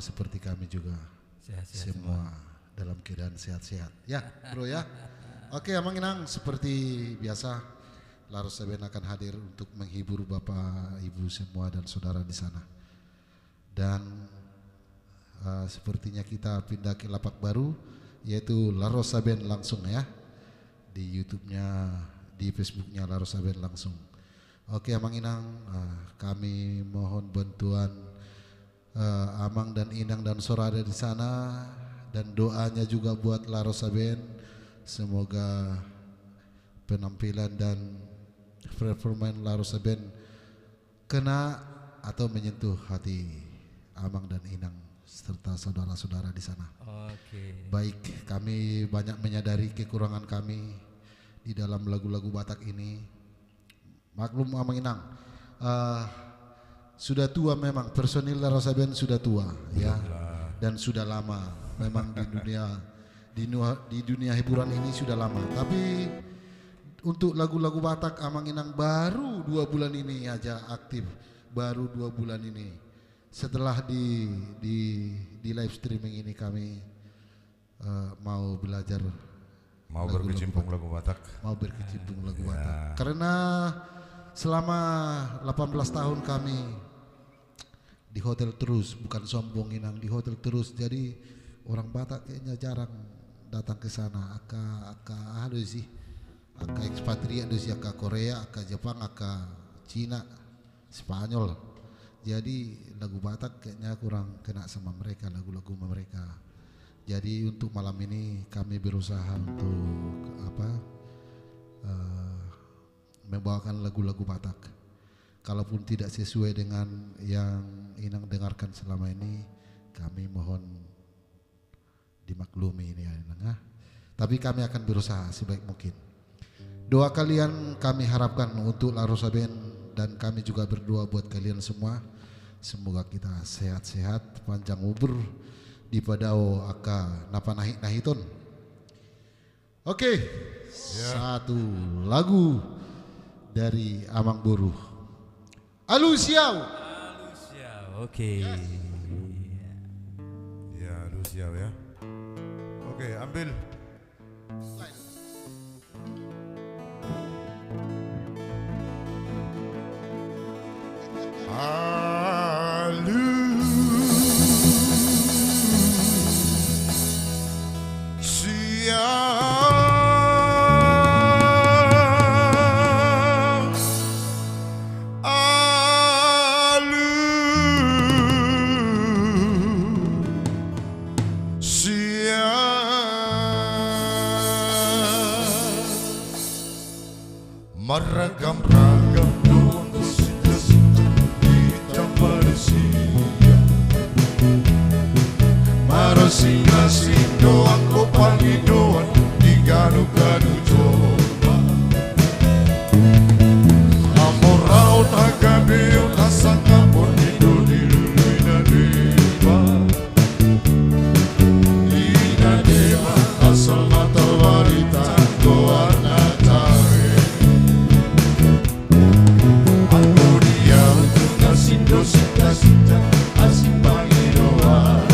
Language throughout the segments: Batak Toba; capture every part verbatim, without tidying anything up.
seperti kami juga. Sehat-sehat semua. Semua dalam keadaan sehat-sehat. Ya, Bro, ya. Oke, Amang Inang, seperti biasa, Laros Saben akan hadir untuk menghibur Bapak, Ibu semua dan saudara di sana. Dan, eh, sepertinya kita pindah ke lapak baru, yaitu Laros Saben langsung, ya. Di YouTube-nya, di Facebook-nya Laros Saben langsung. Oke, Amang Inang, eh, kami mohon bantuan, eh, Amang dan Inang dan saudara di sana, dan doanya juga buat Laros Saben. Semoga penampilan dan performa Laros Saben kena atau menyentuh hati Amang dan Inang serta saudara-saudara di sana. Oke. Baik, kami banyak menyadari kekurangan kami di dalam lagu-lagu Batak ini. Maklum, Amang Inang, eh, sudah tua memang, personil Laros Saben sudah tua, ya. Iyalah. Dan sudah lama memang di dunia, di nua-, di dunia hiburan ini sudah lama. Tapi untuk lagu-lagu Batak, Amang Inang, baru dua bulan ini aja aktif, baru dua bulan ini. Setelah di, di, di live streaming ini kami eh, mau belajar lagu-lagu Batak. Mau berkecimpung lagu Batak. Mau berkecimpung lagu Batak. Ya. Karena selama delapan belas tahun kami di hotel terus, bukan sombong, Inang, di hotel terus. Jadi orang Batak kayaknya jarang datang ke sana. Angka, angka, ah, do isi. Angka ekspatriat do isi, angka Korea, angka Jepang, angka Cina, Spanyol. Jadi lagu Batak kayaknya kurang kena sama mereka, lagu-lagu mereka. Jadi untuk malam ini kami berusaha untuk, apa, eh, membawakan lagu-lagu Batak. Kalaupun tidak sesuai dengan yang Inang dengarkan selama ini, kami mohon dimaklumi ini, ya, Inang, ah. Tapi kami akan berusaha sebaik mungkin. Doa kalian kami harapkan untuk Laros Saben, dan kami juga berdoa buat kalian semua. Semoga kita sehat-sehat, panjang umur, dipadao angka na panahit-nahiton. Oke, ya. Satu lagu dari Amangboru. Alusiau. Alusiau, oke. Yes. Ya, Alusiau, ya. Oke, ambil. Alusiau. Alusiau. Marragam-ragam do hita marsian. Marasing-asing do angka pangidoan di ganup-ganup jolma. Hamoraon, hagabeon, hasangapon i do dilului na deba. Ina deba asal mata barita goarna tahe. Anggo dia untung asing do sinta-sinta, asing pangidoan.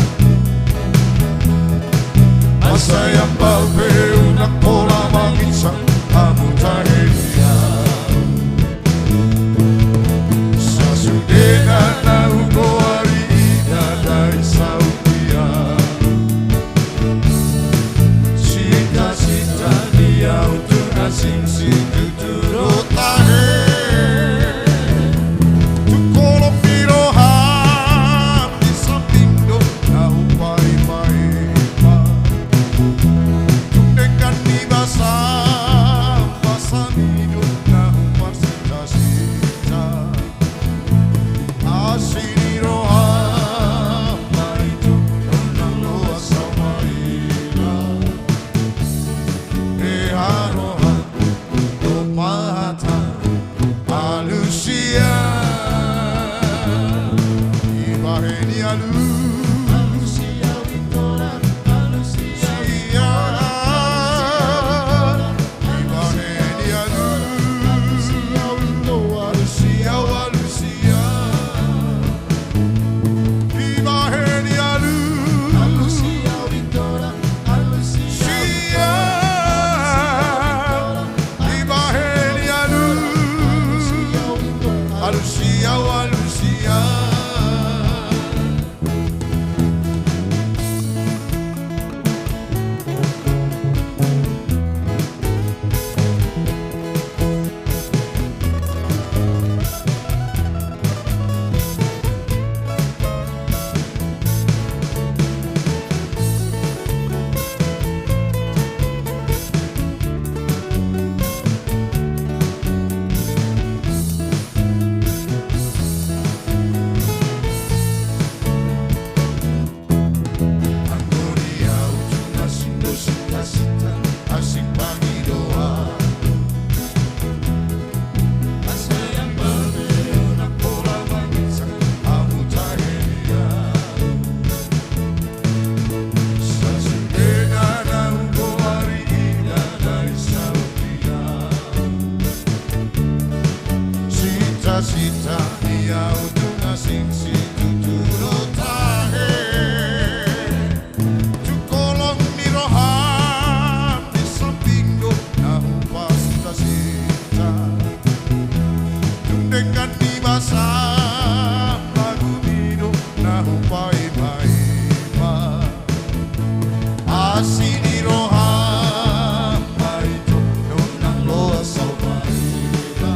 Sini roha, ai tu nunang loa sobaila.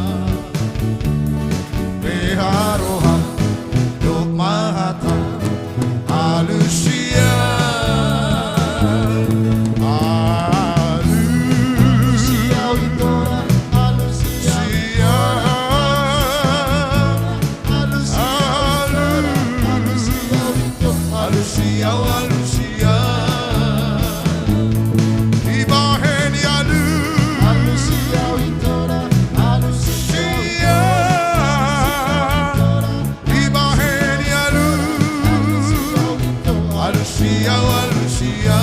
Beha roha, dok mahata, alusia. Alusia, alusia. Alusia, alusia, alusia. Dibahen i alusia. Alusia. Dibahen i alusia. Alusia, alusia.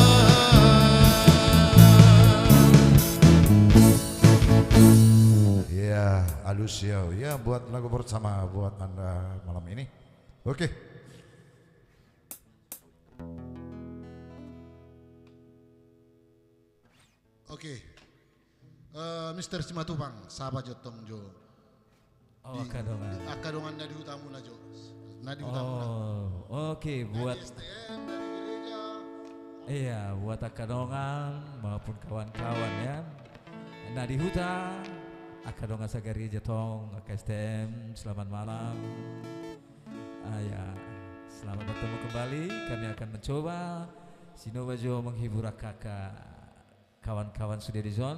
Ya, alusia. Ya, buat lagu pertama buat Anda malam ini. Oke. Oke. Eh, Mister Simatupang, sapa jo tong jo? Oh, di, angka dongan. Di, angka dongan na di hutamuna jo. Na di hutamuna. Oh, oke, na buat di S T M, na di gereja. Iya, buat angka dongan maupun kawan-kawan ya. Na di huta, angka dongan sagereja tong, angka S T M, selamat malam. Ah, ya. Selamat bertemu kembali. Kami akan mencoba, sinoba jo menghibur angka, angka kawan-kawan sude dison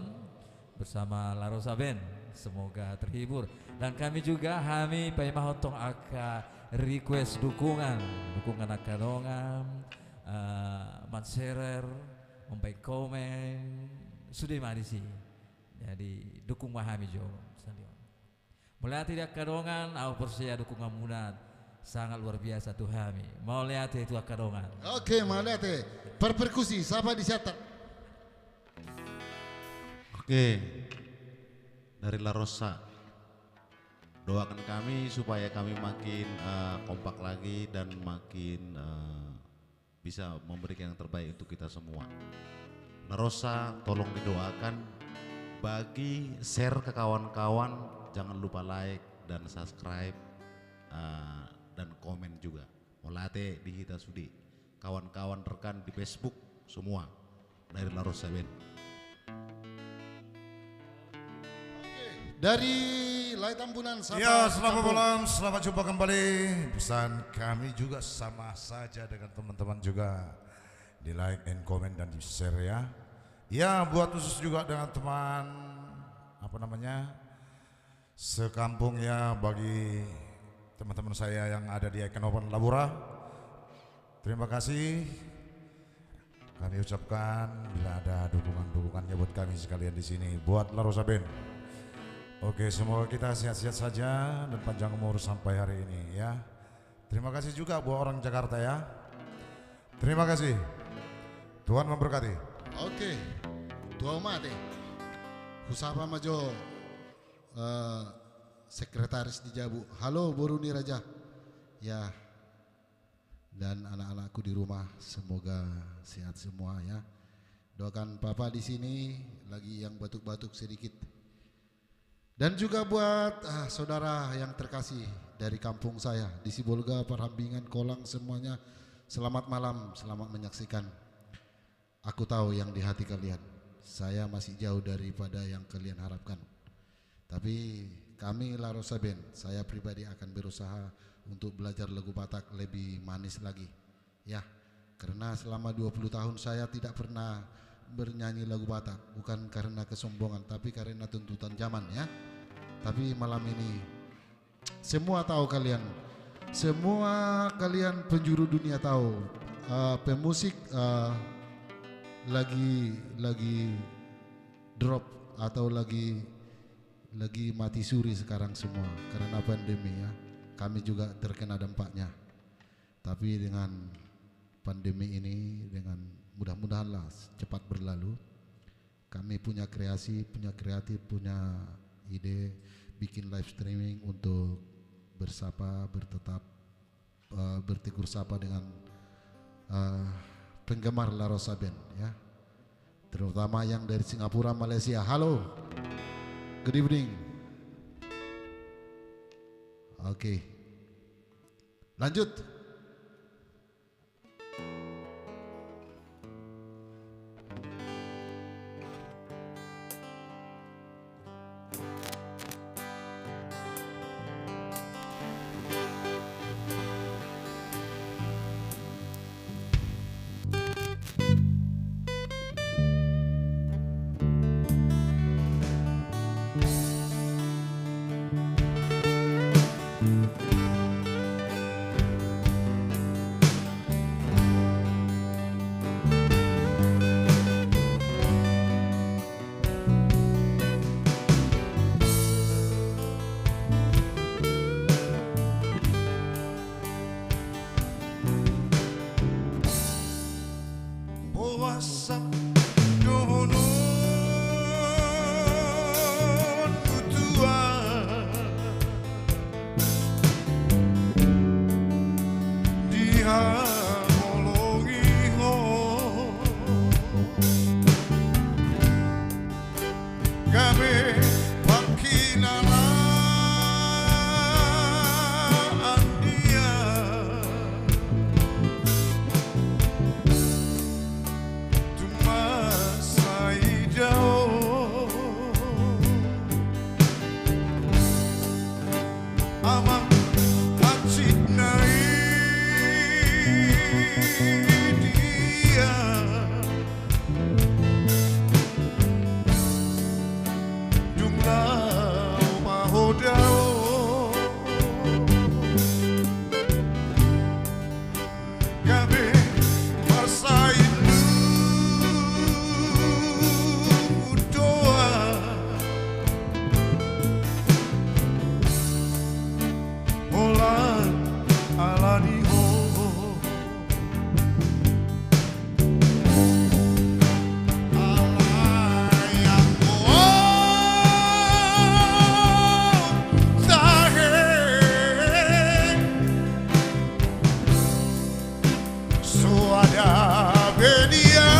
bersama La Rosa Band. Semoga terhibur. Dan kami juga, hami paimahon tong angka request dukungan, dukungan angka dongan, eh, manserer, mambaen komen, sude ma disi. Jadi dukung ma hami jo. Mauliate di angka dongan, au porsea dukunganmuna sangat luar biasa tu hami. Mauliate tu angka dongan. Oke, mauliate. Perperkusi, sapa di siatat? Oke. Dari La Rosa. Doakan kami supaya kami makin, eh, kompak lagi dan makin, eh, bisa memberikan yang terbaik untuk kita semua. La Rosa, tolong didoakan, bagi, share ke kawan-kawan, jangan lupa like dan subscribe, eh, dan komen juga. Mauliate di hita sude, kawan-kawan rekan di Facebook semua. Dari La Rosa Band. Oke, dari Lae Tambunan, sapa? Ya, selamat malam, selamat jumpa kembali. Pesan kami juga sama saja dengan teman-teman juga. Di like and comment dan di share ya. Ya, buat khusus juga dengan teman, apa namanya, sekampung ya, bagi teman-teman saya yang ada di Aek Kanopan Labura. Terima kasih kami ucapkan bila ada dukungan-dukungannya buat kami sekalian di sini, buat La Rosa Band. Oke, semoga kita sehat-sehat saja dan panjang umur sampai hari ini ya. Terima kasih juga buat orang Jakarta ya. Terima kasih. Tuhan memberkati. Oke. Tuau mate. Husapa ma jo, eh, sekretaris di jabu. Halo, boru ni raja. Ya. Dan anak-anakku di rumah, semoga sehat semua ya. Doakan papa di sini lagi yang batuk-batuk sedikit. Dan juga buat, ah, saudara yang terkasih dari kampung saya, di Sibolga, Parhambingan, Kolang, semuanya, selamat malam, selamat menyaksikan. Aku tahu yang di hati kalian. Saya masih jauh daripada yang kalian harapkan. Tapi kami La Rosa Band, saya pribadi akan berusaha untuk belajar lagu Batak lebih manis lagi. Ya, karena selama dua puluh tahun saya tidak pernah bernyanyi lagu Batak, bukan karena kesombongan, tapi karena tuntutan zaman, ya. Tapi malam ini, semua tahu kalian, semua kalian penjuru dunia tahu, eh, pemusik, eh, lagi, lagi drop atau lagi, lagi mati suri sekarang semua karena pandemi, ya. Kami juga terkena dampaknya. Tapi dengan pandemi ini, dengan mudah-mudahanlah cepat berlalu, kami punya kreasi, punya kreatif, punya ide bikin live streaming untuk bersapa, bertetap, eh, bertegur sapa dengan, eh, penggemar La Rosa Band, ya. Terutama yang dari Singapura, Malaysia. Halo. Good evening. Oke. Lanjut. Kuasa dohononmu Tuhan, dihaholongi Ho. Gabe pangkilalaan dia tung marsai Ho. Amang hansit nai dia dung laho mahoda Ho. Gabe marsai Ho dohot holan alani Ho. Alai anggo Ho tahe, so ada be dia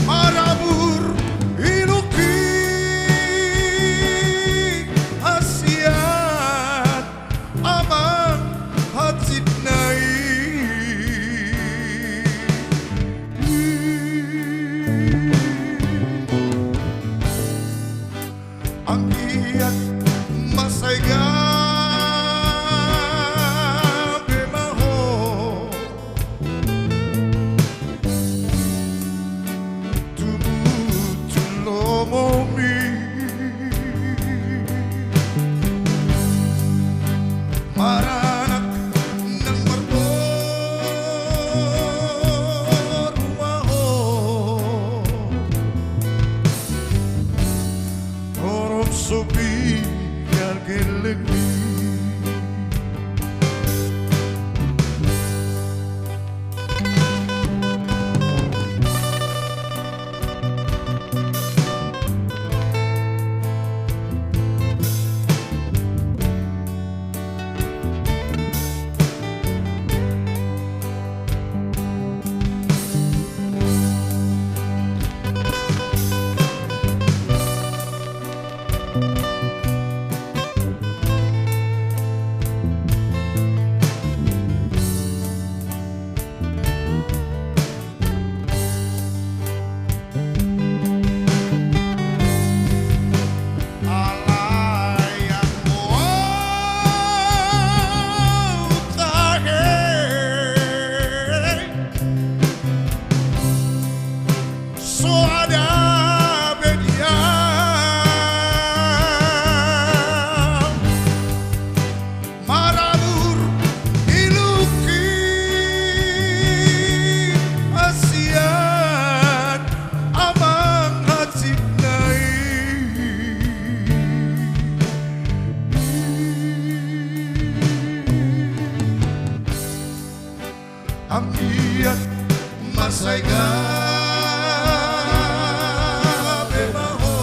marabur iluk i hasian amang hansit nai. Anggiat mansai gabe ma ho tumundalhon lomomi, maranak nang marboru ma ho. Torop so piga gellengmi. Alai anggo Ho tahe, so ada be dia marabur iluk i hasian amang hansit nai. Anggiat mansai gabe ma ho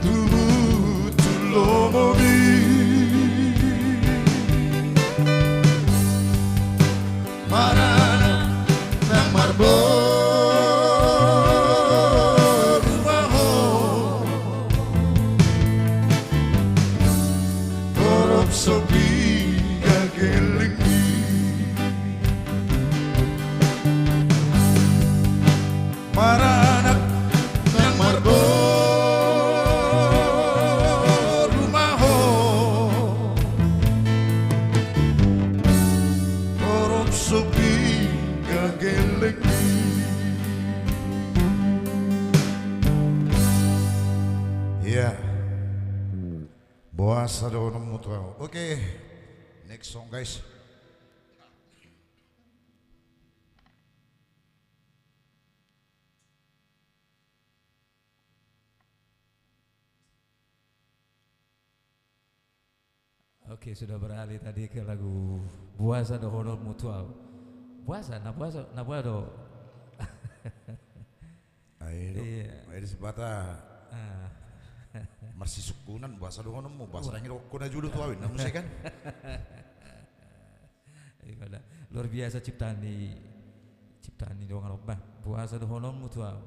tumundalhon lomomi, maranak nang marboru ma ho. Torop so piga gellengmi. Maranak nang marboru ma ho. Torop so piga gellengmi. Iya. Boasa dohononmu tu ahu. Oke. Next song, guys. Oke, sudah beralih tadi ke lagu Boasa Dohononmu tu Ahu. Boasa, na boasa, na boa do. Ai do, iya. Ai di Sabata. Ah. Marsisungkunan, boasa dohononmu, boasa, wah, ndang didokkon na jolo tu ahu, na muse kan. Iya, pada luar biasa ciptaan ni, ciptaan ni dongan on, bah. Boasa dohononmu tu ahu.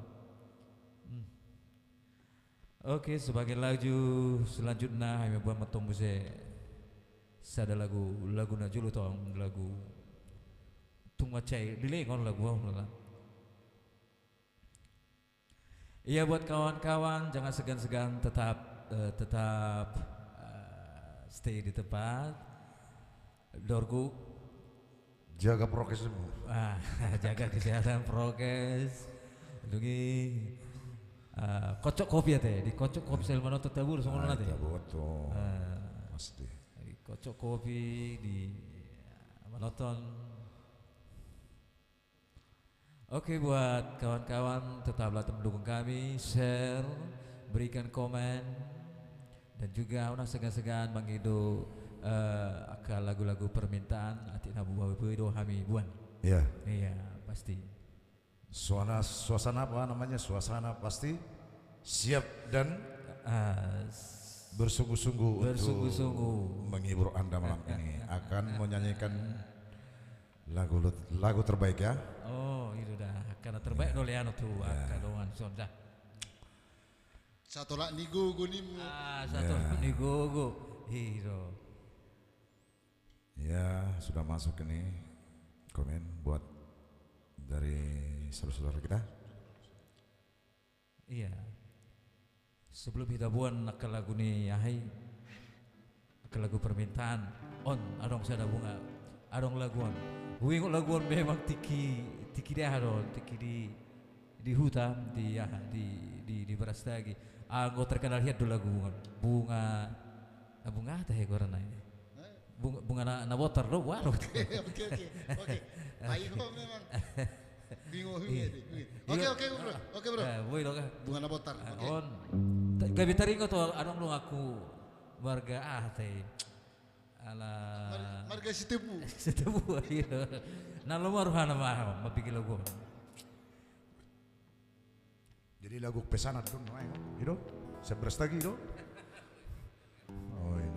Hmm. Oke, sebagai lagu selanjutna, hami mambuat mantong muse sada lagu, lagu na jolo tong, lagu tung mansai dilehon lagu on lah. Iya, buat kawan-kawan, jangan segan-segan, tetap, eh, tetap, eh, stay di tempat. Dorgu. Jaga prokesmu. Ah, jaga kesehatan, prokes. Dung i, ah, kocok kopi ate, dikocok kopi sambil manonton, taboto songon on ate. Ah, taboto. Ah. Pasti. Dikocok kopi, di, manonton. Oke, buat kawan-kawan, tetaplah mendukung kami, share, berikan komen, dan juga unang segan-segan mangido, eh, angka lagu-lagu permintaan, atik na boi do hami boan. Iya. Iya, pasti. Suasana, suasana apa namanya? Suasana pasti siap dan, ah, s-, bersungguh-sungguh untuk, bersungguh-sungguh, menghibur Anda malam ini. Akan menyanyikan lagu, lagu terbaik ya. Oh, itu dah. Karena terbaik, iya, do leano tu, ya, angka dongan sonda. Satolap ni gogo ninmu. Ah, satolap, ya, ni gogo. Itu. Ya, sudah masuk ini komen buat dari saudara-saudara kita. Iya. Sebelum hita boan angka lagu ni aha i, angka lagu permintaan, on, adong sada bunga, adong lagu on. Huingot lagu on memang tingki, tingki di aha do, tingki di, di huta, di aha, di, di, di Brastagi. Anggo terkenal hian do lagu on. Bunga, ah, bunga aha tahe goarna i? Bunga, bunga na, na botar do, waduh. Oke, oke, oke. Ai ho memang. Bingung, bingung, bingung. Oke, oke, bro. Oke, bro. Eh, boi do kan? Bunga na botar. Eh, oke. On. Ta-, gabe taringot tu adong do angka marga aha tahe. Ala mar-, marga Sitepu. Sitepu, iya. Na lomo rohana ma, mambege lagu on. Jadi lagu pesanan do, no, eh, i do? Siap Brastagi i do? Oh, iya.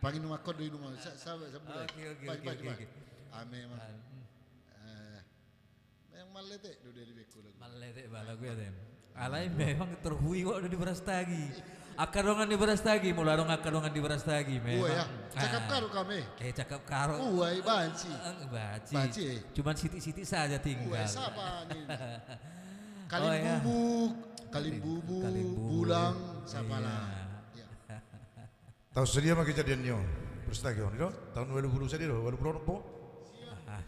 Angin nuakkon do inum. Sa-, sa-, sa-, mulai. Oke, oke, oke, oke. Ame memang. Ah, hmm. Eh, memang maletek do dari beko lagu. Maletek ba lagu i ate. Alai memang torhui kok do di Brastagi. Angka dongan di Brastagi, molo adong angka dongan di Brastagi, memang. Ua, ya. Cakap karo kami. Eh, cakap karo. Ua, i banci. Eh, banci. Banci, eh. Cuman sitik-sitik saja tinggal. Ua, sapa ni? Oh, ya. Kalimbubuk, Kalimbubu, Kalimbubu. Bulang, sapa lah. Iya. Ya. Taon sadia ma kejadian ni on? Brastagi on, i do? Taon ualu pulu sadia do? Ualu pulu onom po? Ah,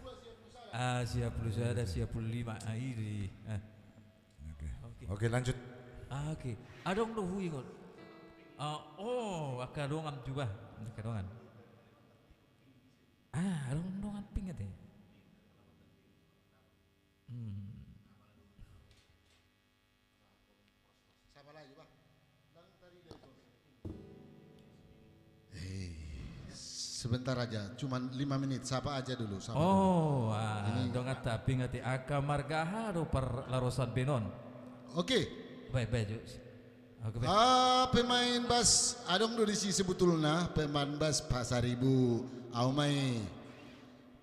ah, sia pulu sada, sia pulu lima. Ah, i do i. Ah. Oke. Oke. Oke, lanjut. Ah, oke. Adong do huingot. Ah, oh, angka dongan juga. Angka dongan. Ah, adong dongan ping ate. Hmm. Eh, sebentar aja, cuman lima menit. Sapa aja dulu, sapa dulu? Oh, ah, ini donganta ping ate, angka marga aha do parlarosan baenon? Oke. Baik, baik, Jus. Oke, baik. Ah, pemain bas, adong do disi sebetulna, pemain bas Pasaribu, au ma i.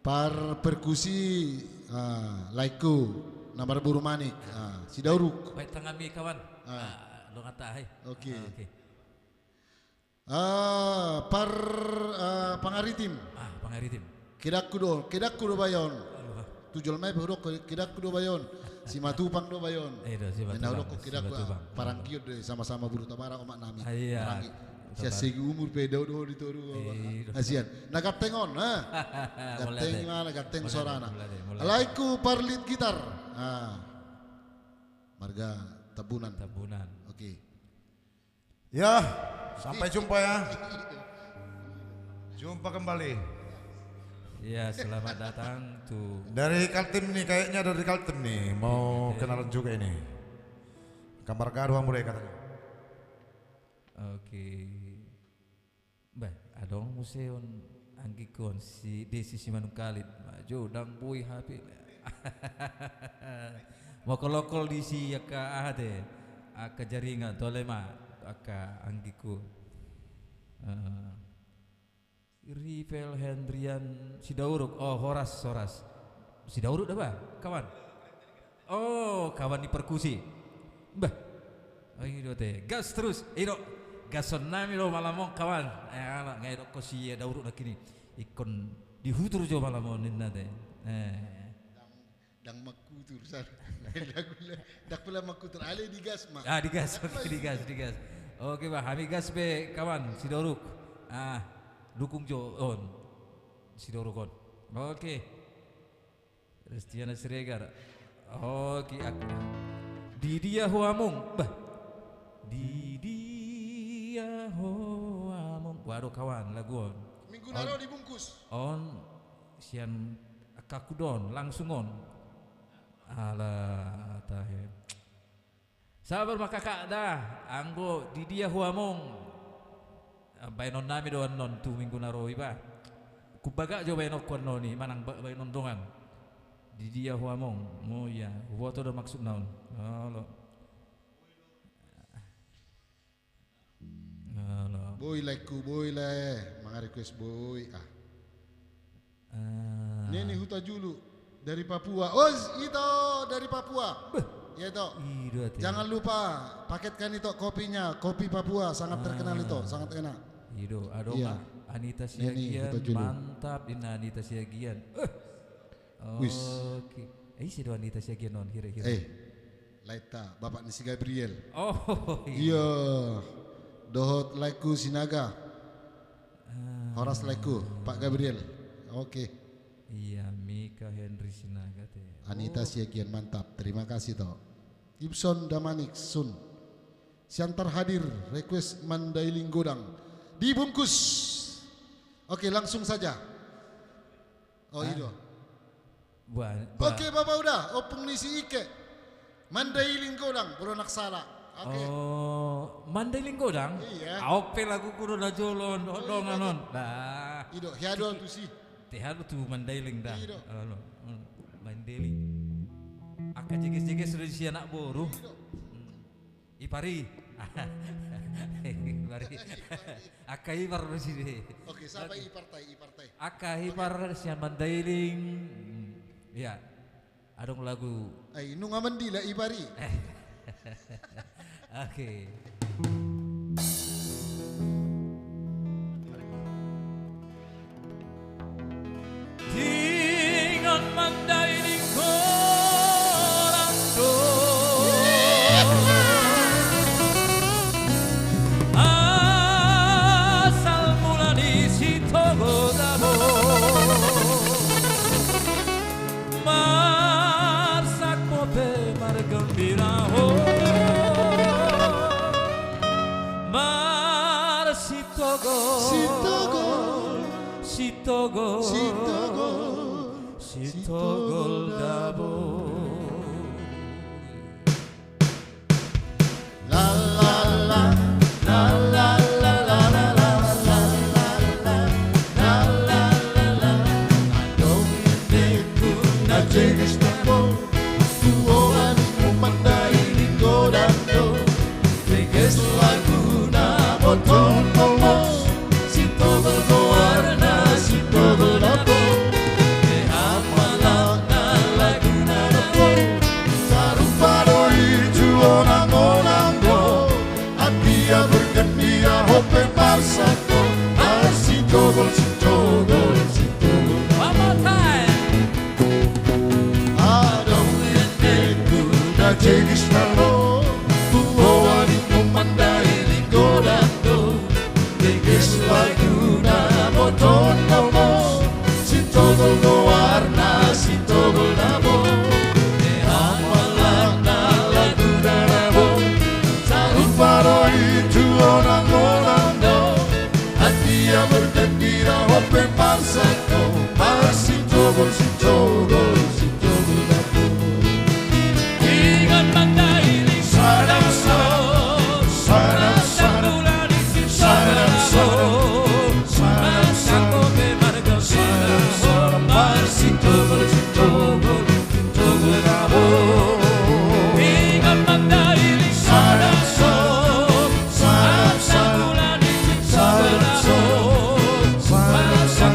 Par perkusi, ah, laengku, na marboru Manik, ah, Sidauruk. Baik, tangan mi kawan. Ah. Ah, donganta, hai. Oke. Ah, oke. Ah, par, ah, pangaritim. Ah, pangaritim. Kedakku do, kedakku do baenon. Aduh, ah. Tu jolma i pe hudok, kedakku do baenon. Simatupang do baenon. Eh, do, Simatupang. Nena hudok kedakku, Simatupang. Ah, paranggi do, sama-sama boru Tabara, omak nami. Ah, iya. Paranggi. Sian segi umur pe dao do di toru. Iya. Hasian. Na ganteng on, ha? Ganteng i ma, na ganteng sorana. Laengku par lead gitar. Ah. Marga Tambunan. Tambunan. Oke. Ya, sampai jumpa ya. Jumpa kembali. Ya, selamat datang to. Dari Kaltim nih, kayaknya dari Kaltim nih, mau kenalan juga ini. Gambar gaduh amure katanya. Oke. Bah, adong muse on anggingku on, si Desi Simanungkalit. Majo, ndang boi hape. Mokol-okol disi angka aha te, angka jaringan, tole ma, angka anggingku. Eh, Rivel Hendrian Sidauruk, oh, horas, horas. Sidauruk da bah, kawan. Oh, kawan ni perkusi. Bah. Oh, i do te. Gas terus. I do. Gashon nami do malam on, kawan. Eh, ala, nga i do ko si Dauruk nangkin i. Ingkon dihutur jo malam on ninna te. Eh. Ndang, ndang mangkutur, sa. Ndang pula, ndang pula mangkutur. Alai digas ma. Ah, digas. Oke, digas, digas. Oke, bah. Hami gas be, kawan. Sidauruk. Ah, dukung jo on. Sidauruk on. Oke. Kristiana Siregar. Oke, ak-, di dia ho among? Bah. Di dia ho among? Waduh, kawan, lagu on. Minggu na ro dibungkus. On, sian angkangku do on, langsung on. Ala, tahe. Sabar ma kakak da, anggo di dia ho among. Baenon nami do annon tu minggu na ro i bah. Humbagak jo baenonku annon i, manang ba-, baenon dongan. Di dia ho among. Oh iya, huboto do maksudna on. Olo. Olo. Boi laengku, boi lae, mangarequest boi, ah. Ah. Neni Hutajulu dari Papua. Oh, ito dari Papua. Beh. Ya, ito. I do ate. Jangan lupa paketkan ito kopinya, kopi Papua sangat terkenal ito, sangat enak. I do, adong. Iya. Anita Siagian, Hutajulu. Mantap, ninna Anita Siagian. Eh. Wis. Oke. Eh, ise do Anita Siagian on, hira-hira? Eh. Laenta, bapak ni si Gabriel. Oh, iya. Iya. Dohot laengku Sinaga. Ah. Horas laengku, Pak Gabriel. Oke. Iya, Mika Henry Sinaga te. Anita Siagian, mantap. Terima kasih, to. Gibson Damanik, Sun. Siantar hadir, request Mandailing Godang. Dibungkus. Oke, langsung saja. Oh, i do. Oke, Bapak Uda, ompung ni si Ike. Mandailing Godang, molo ndang sala. Oke. Oh, Mandailing Godang? Iya. Au pe laguku do na jolo on, dongan on. Nah. I do, hea do tusi. Hea do tu Mandailing da. I do. Mandailing. Angka jeges-jeges do disi anak boru. I do. Hmm. Ipari. Angka ipar do sude. Oke, sapa iparta i, iparta i? Angka ipar sian Mandailing. Ia. Adong lagu. Ai, nunga mandila ipar i. Oke. Ingot Mandailing godang do. Asal mula ni Sitogu dabo. Marsak bope margembira ho. Marsitogol. Sitogol. Sitogol. Sitogol. Sitogol dabo. Sitogol goarna, sitogol dabo. Amang na laguna dabo. Sarupa do i tu onang-onang do. Atia bergembira hope marsak do. Marsitogol, sitogol, sitogol. One more time. Adong endengku na jegis na ro. Tu oan ni Mandailing godang do. Jegis laguna botohon do mos. Sitogol goarna, sitogol dabo. Amang na laguna dabo. Sarupa do i tu onang-onang do. Atia bergembira hope marsak do. Marsitogol, sitogol, sitogol dabo. Ingot Mandailing, sadap so, sadap so, sadap so, sadap so, sadap so, marsitogol, sitogol, sitogol dabo. Ingot Mandailing, sadap so, sadap so, sadap so, sadap so,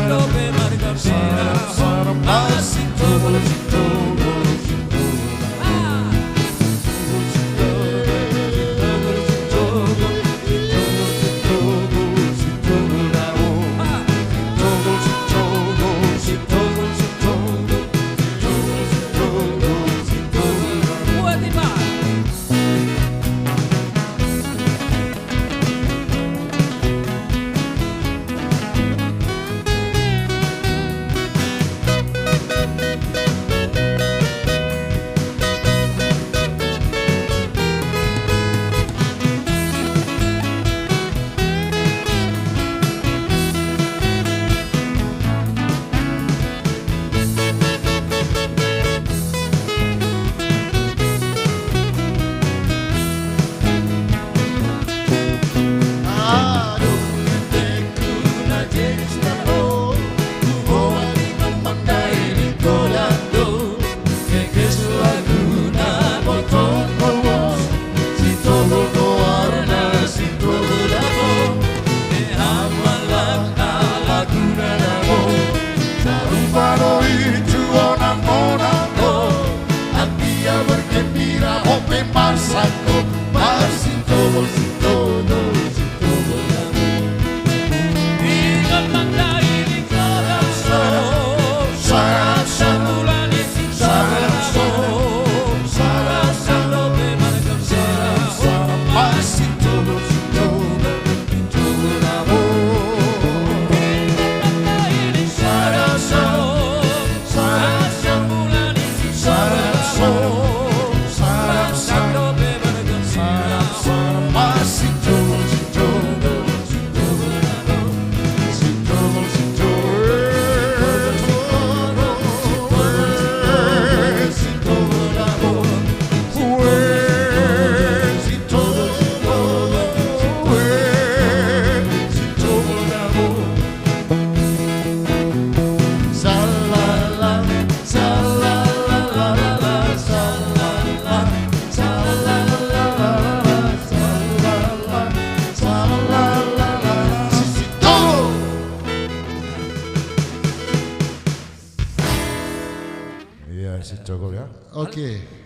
Sitogol ya. Oke. Sitogol.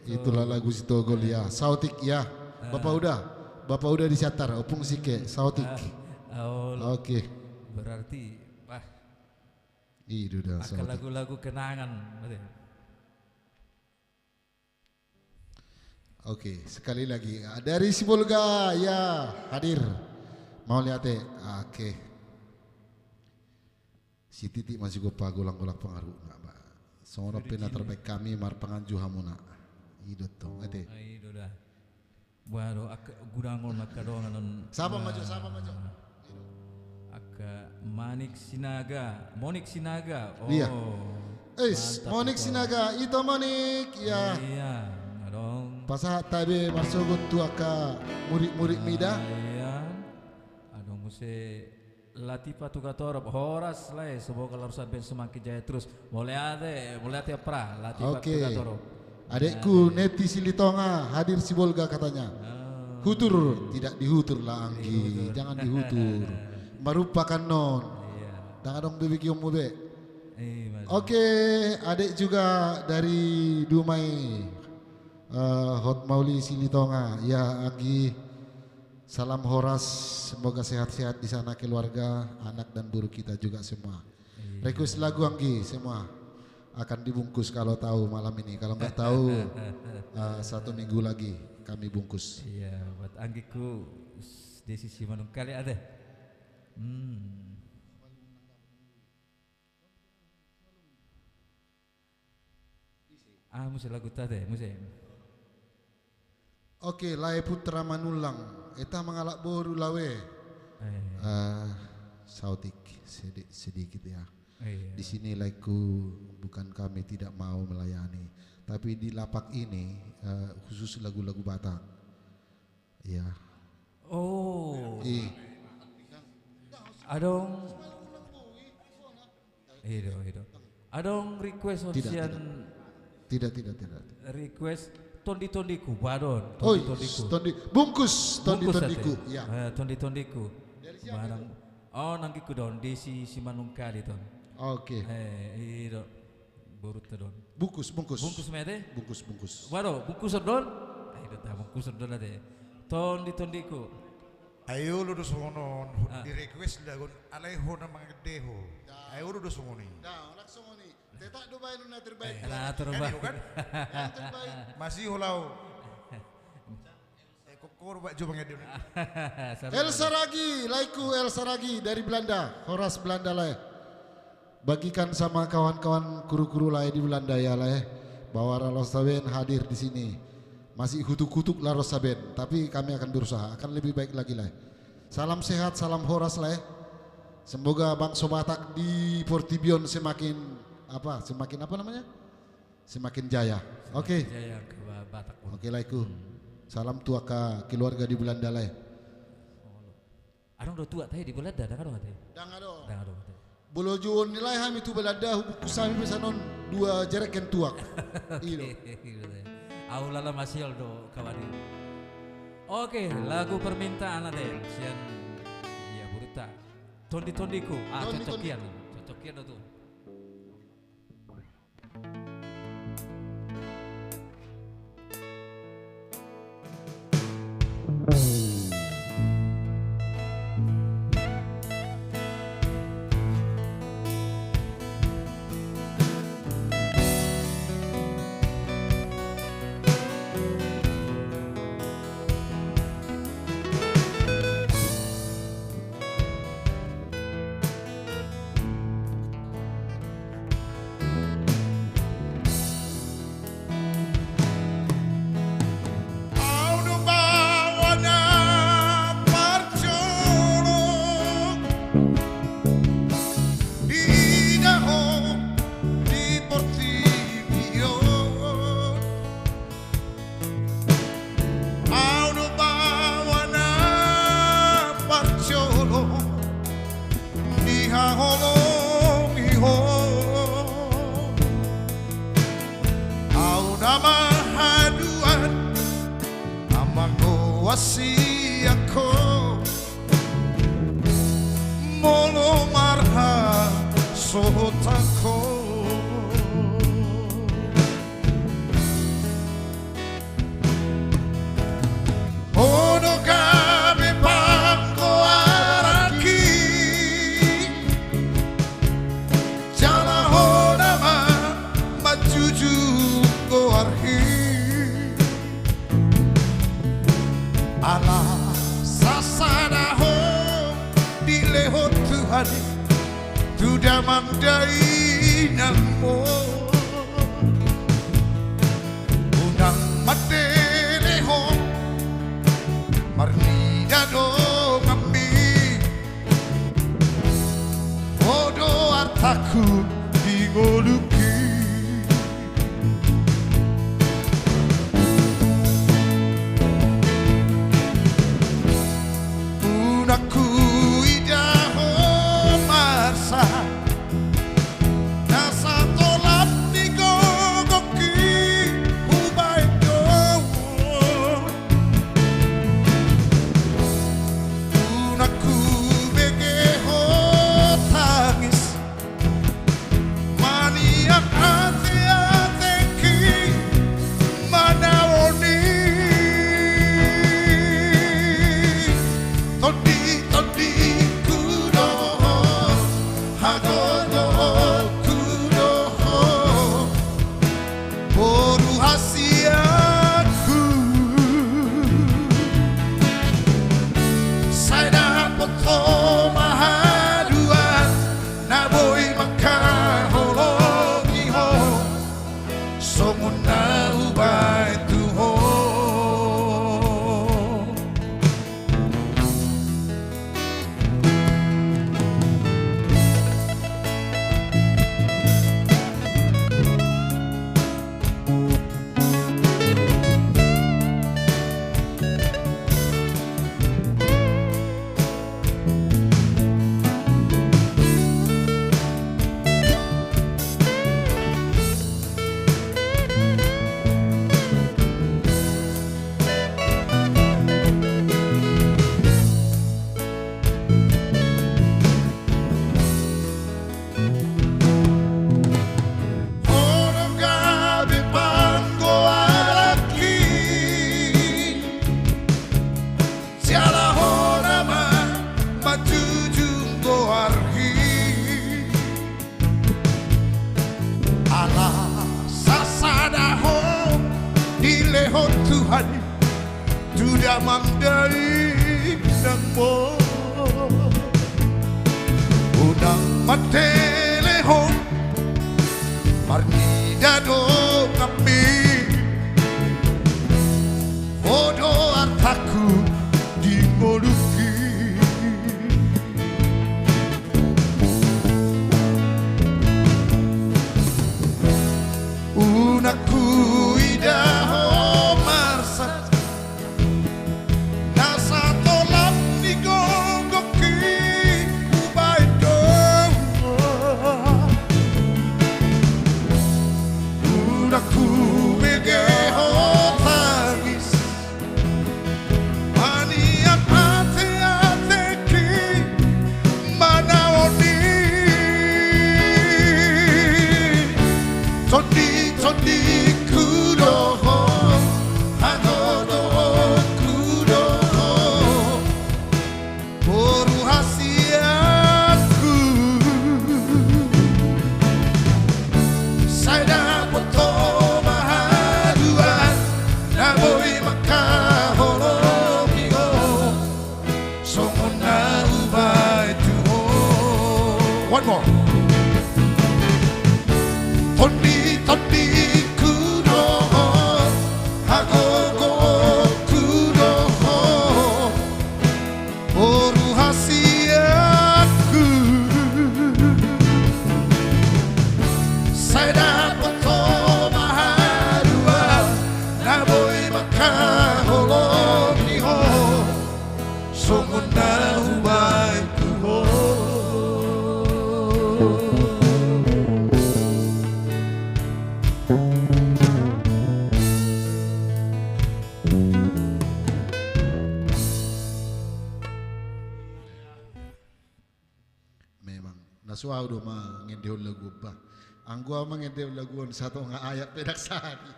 Itulah lagu Sitogol ya. Saotik ya. Ah. Bapak Uda. Bapak Uda di Siantar, Ompung Sike, saotik. Ah, ah, ol. Oke. Berarti, wah. Ido da, angka saotik. Lagu-lagu kenangan, berarti. Oke, sekali lagi. Dari Sibolga, ya, hadir. Mauliate. Oke. Sititi masih gopa golang-golang pengaruh, nggak, Pak. Songon on pe na terbaik kami marpanganju hamuna. Ido tong, ate. Ah, ido da. Waduh, angka gudangon, angka dongan on. Sapa maju, sapa maju? Angka Manik Sinaga, Monik Sinaga. Oh, iya. Mantap, Monik Sinaga, ito Monik, ya. Iya, adong. Pasahat tabe marsogot tu angka murid-murid mida. Ah, iya. Adong muse Latifa Tugatorop, horas lae, semoga lae ro sampe semakin jaya terus. Mauliate, mauliate Pra, Latifa Tugatorop. Oke. Adekku Neti Silitonga hadir Sibolga katanya. Ah. Hutur, tidak dihutur lah Anggi, jangan dihutur. Merupakan non. Iya. Ndang adong be begionmu be. Iya, Mas. Oke, adek juga dari Dumai, eh, Hot Mauli Silitonga. Ya, Anggi. Salam horas, semoga sehat-sehat di sana keluarga, anak dan boru kita juga semua. Iya. Request lagu Anggi semua akan dibungkus kalau tahu malam ini. Kalau nggak tahu, eh, satu minggu lagi kami bungkus. Iya, buat Anggiku, Desi Simanungkalit ate. Hmm. Ah, muse lagu tate, muse. Oke, lae Putra Manullang. Eta mangalap boru lae. Eh. Eh, saotik sedi-, sedikit ya. Iya. Di sini laeku bukan kami tidak mau melayani, tapi di lapak ini, eh, khusus lagu-lagu Batak. Iya. Oh. I. Adong. Ido, ido. Adong request on sian. Tidak, tidak, tidak. Request Tondi-tondiku, ba adong. Oi, Tondi-tondiku. Tondi, bungkus, Tondi-tondiku. Bungkus ate. Ya. Eh, Tondi-tondiku. Dari siapa itu? Oh, nanggiku don, Desi Simanungkalit on. Oke. Eh, ido. Borunta don. Bungkus, bungkus. Bungkus ma ate? Bungkus, bungkus. Waduh, bungkus on don? Ai do ta, bungkus on don ate. Tondi-tondiku. Ai olo do songon on, ah, di request lagu on, alai ho na mangende ho. Ai olo do songon i. Dah, langsung on i. Tetak do baen na terbaik. Eh, na terbaik. Kan? Yang terbaik. Masih ho laho. Eh, kokor, Pak, jo, Bang Edi. El Saragi, laeku El Saragi dari Belanda. Horas Belanda, lae. Bagikan sama kawan-kawan kru-kru lae di Belanda ya, lae. Bahwa ra ro saben hadir di sini. Masih hutuk-hutuk la ro saben, tapi kami akan berusaha, akan lebih baik lagi, lae. Salam sehat, salam horas, lae. Semoga bangso Batak di portibi on semakin, apa, semakin, apa namanya? Semakin jaya. Oke. Semakin jaya ke Ba-, Batak. Oke, laeku. Hmm. Salam tu angka keluarga di Belanda, lae. Adong do tuak tahe di Belanda, ndang adong tahe. Ndang adong. Ndang adong tahe. Molo jouon ni lae hami tu Belanda, hubungkus hami pe sanon dua jereken tuak. Oke. Ido. Au lala masiol do kawan i. Oke, lagu permintaan ate sian, iya, borunta. Tondi-tondiku. Ah, Tondi-tondiku. Cocok kian. Cocok kian do tu. Au do baoa na parjolo diida ho di portibi on. Au do baoa na parjolo dihaholongi ho. Au nama haduan, nama goas sian ho. Molo marhasohotan ho. Tu damang dainangmu, unang mandelehon marnida donganmi. Ho do artangku di ngolungki. Unang huida ho marsak, na satolam ni gogongki hubaen do. Unang hubege ho tangis, maniak ateatengki manaon i. Tondi-tondingku do ho, hagogoonku do ho, boru hasianku. Sai dapot ho ma haduan, na boi mangkaholongi ho, songon na hubaen tu ho. Ho do gabe panggoaranki, jala ho nama manjujung goarhi. Ala sasada ho dilehon Tuhan tu damang dainangmu. Unang mandelehon marnida donganmi. Ho do artangku di ngolungki. Unang huida ho marsak, na satolam ni gogongki hubaen do. Unang hubege ho tangis, maniak ateatengki manaon i. Tondi-tondingku do ho, hagogoonku do ho, boru hasianku. Sai dapot ho ma haduan, na boi mangkaholongi ho, songon na hubaen tu ho. One more. Tondi-tondingku do ho, hagogoonku do ho, boru hasianku. Sai dapot ho ma haduan, na boi mangkaholongi ho, songon na hubaen tu ho. Memang na so ahu do mangendehon lagu on, bah. Anggo ahu mangendehon lagu on satonga ayat pe ndang sadi.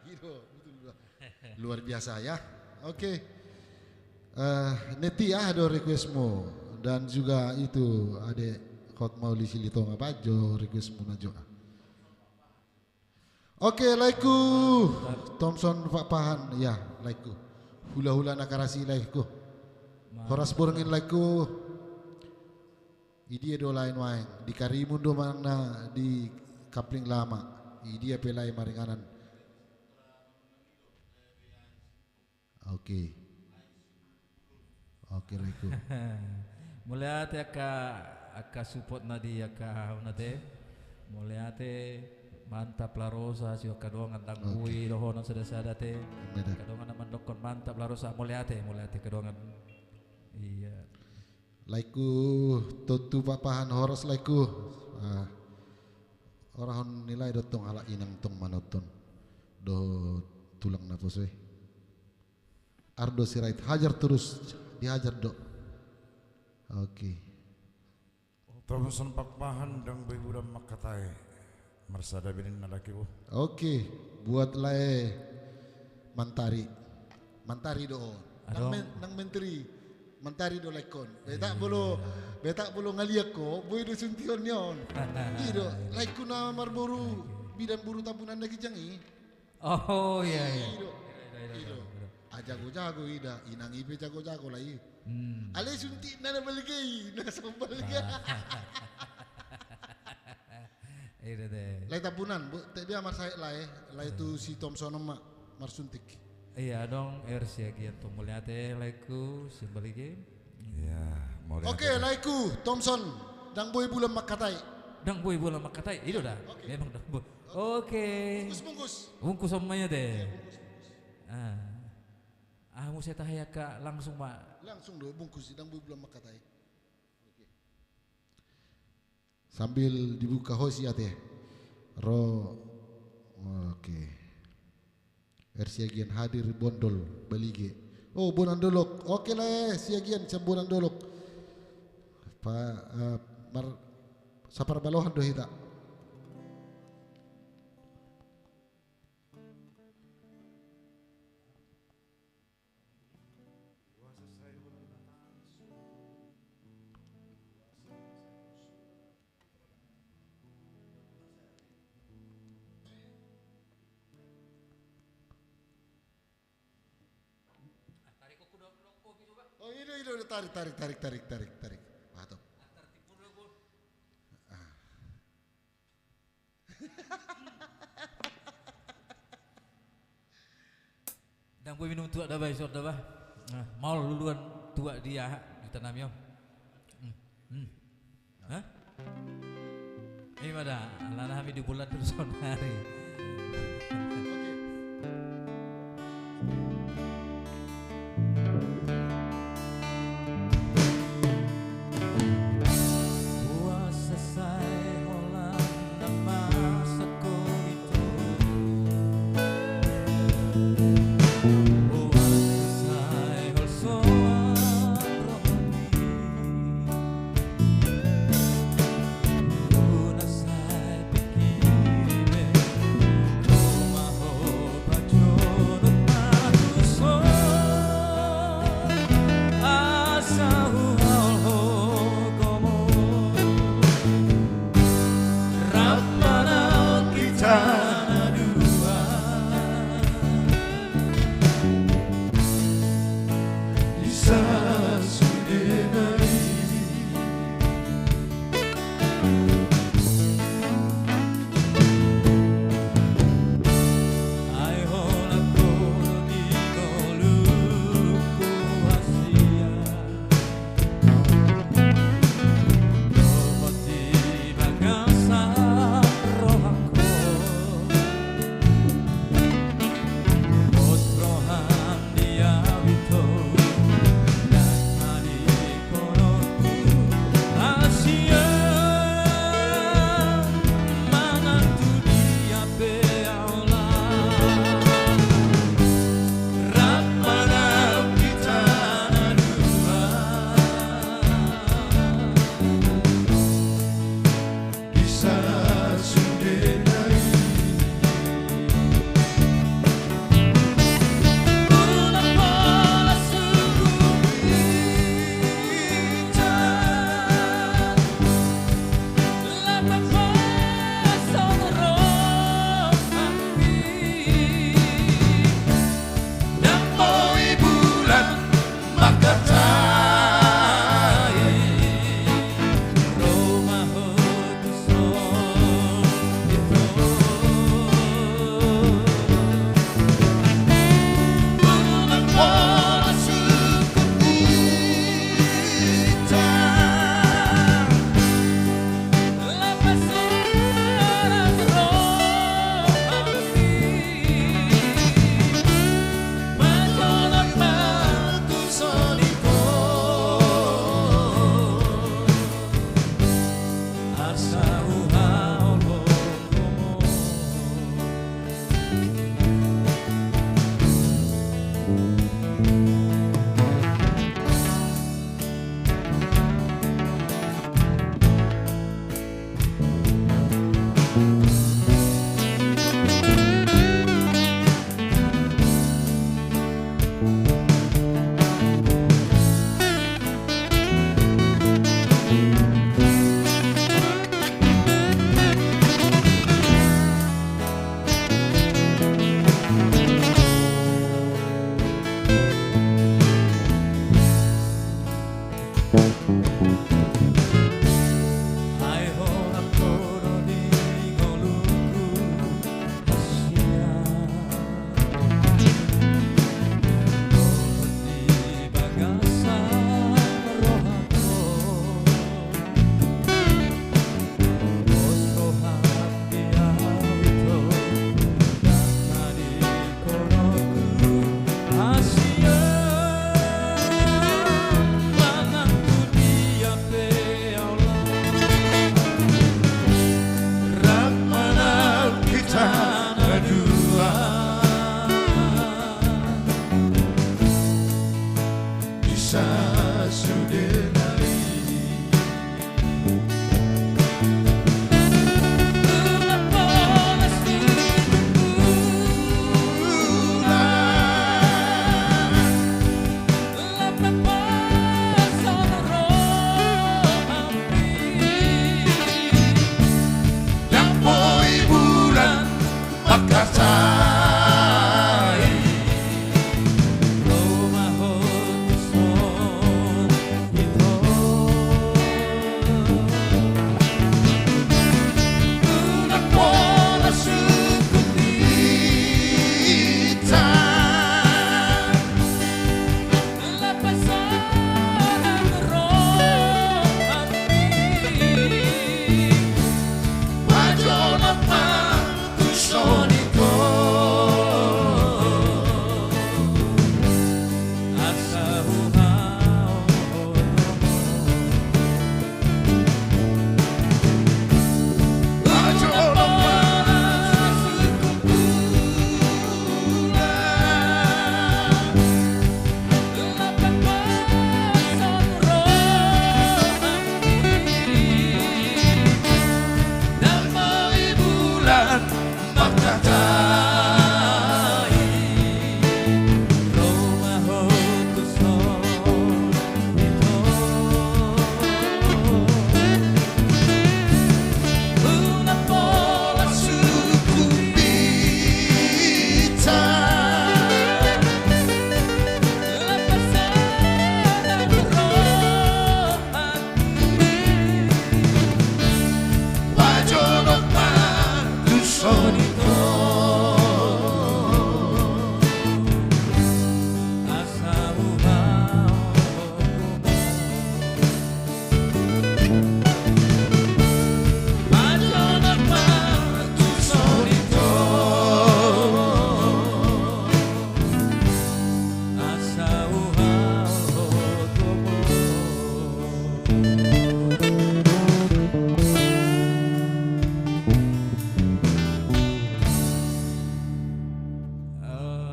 I do, betul, bah. Luar biasa ya. Oke. Eh, Neti, aha do requestmu? Dan juga itu, Ade Hotma Uli Silitonga, baen jo requestmuna jo. Oke, laengku. Thomson Pakpahan, ya, laengku. Hulahula Nakarasi, laengku. Horas Borngin, laengku. Idia do lae nuaeng, di Karimun do manang na di Kapling Lama. Idia pe lae maringanan. Oke. Oke, laeku. Mauliate angka, angka support na di angka hahuna te. Mauliate, mantap la rosa, sian angka dongan, ndang boi dohonon sada-sada te. Emma da. Angka dongan na mandokkon mantap la rosa, mauliate, mauliate angka dongan. Iya. Laeku, tontu Pakpahan, horas laeku. Ah. Orahon ni lae do tong halak inang tong manonton. Dohot tulang naposo i. Ardo Sirait, hajar terus, dihajar do. Oke. Thomson Pakpahan, ndang boi bulan mangkatai. Marsada be ninna laeku. Oke, buat lae Mantari. Mantari do on. Nang men-, nang menteri. Mantari do laeku on. Betak bolo, betak bolo ngaliat ho, boi do suntion ni on. I do, laeku na marboru, bidan boru Tambunan na ginjang i. Oh, iya, iya. I do. I do. Ah, jago-jago i da, inang i pe jago-jago lae i. Hmm. Alai suntikna na balga i, na so balga. Ah. I do te. Lae Tambunan, bo-, te dia marsae lae, lae tu si Thomson on ma, marsuntik. Iya, adong R C Agian tong, mauliate laeku, sian Balige. Iya, mauliate. Oke, laeku, Thomson, ndang boi bulan mangkatai. Ndang boi bulan mangkatai, i do da. Oke. Memang ndang boi. Oke. Bungkus, bungkus. Bungkus on ma ia te. Iya, bungkus, bungkus. Ah. Ah, muse tahe angka langsung ma. Langsung do, bungkus, ndang boi bulan mangkatai. Oke. Sambil dibuka hosi ate. Ro. Oke. R C Agian hadir, Bondol, Balige. Oh, Bonan Dolok. Oke lae, Siagian sian Bonan Dolok. Pa, eh, mar-, saparbalohan do hita. Oh, i do, i do, tarik, tarik, tarik. Pahatop. Ah. Ndang boi minum tuak da ba, isor da ba. Nah, maol luluan tuak di aha, di tanami on. Hmm. Hmm. Hah? Ima da, alana hami di bulan tu sonari.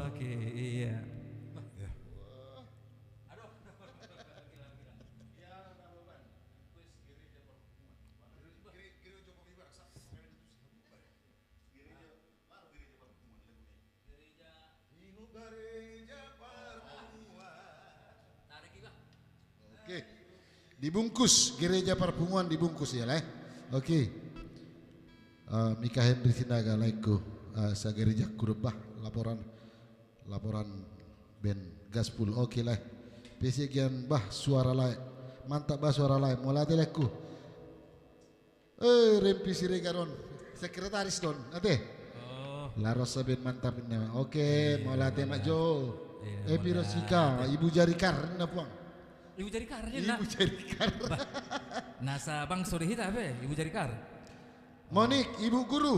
Oke, iya. Oke. Dibungkus, Gereja Parpunguan dibungkus ya, Lae. Oke. Eh, Mika Henry Sinaga, laengku. Eh, sa-gerejaku do bah, laporan, laporan band Gaspul. Oke, Lae. Pe sian, bah, suara, Lae. Mantap, bah, suara, Lae. Mauliate, laengku. Eh, Rempi Siregar on. Sekretaris do on, ate? Oh. La Rosa band mantap ninna. Oke, iya, mauliate, Mak Jo. Iya, eh, piro mauliate. Sika, Ibu Jarikar ninna puang. Ibu Jarikar ninna? Ibu Jarikar. Bah, nasa bangso di hita, be, Ibu Jarikar. Monik, Ibu Guru.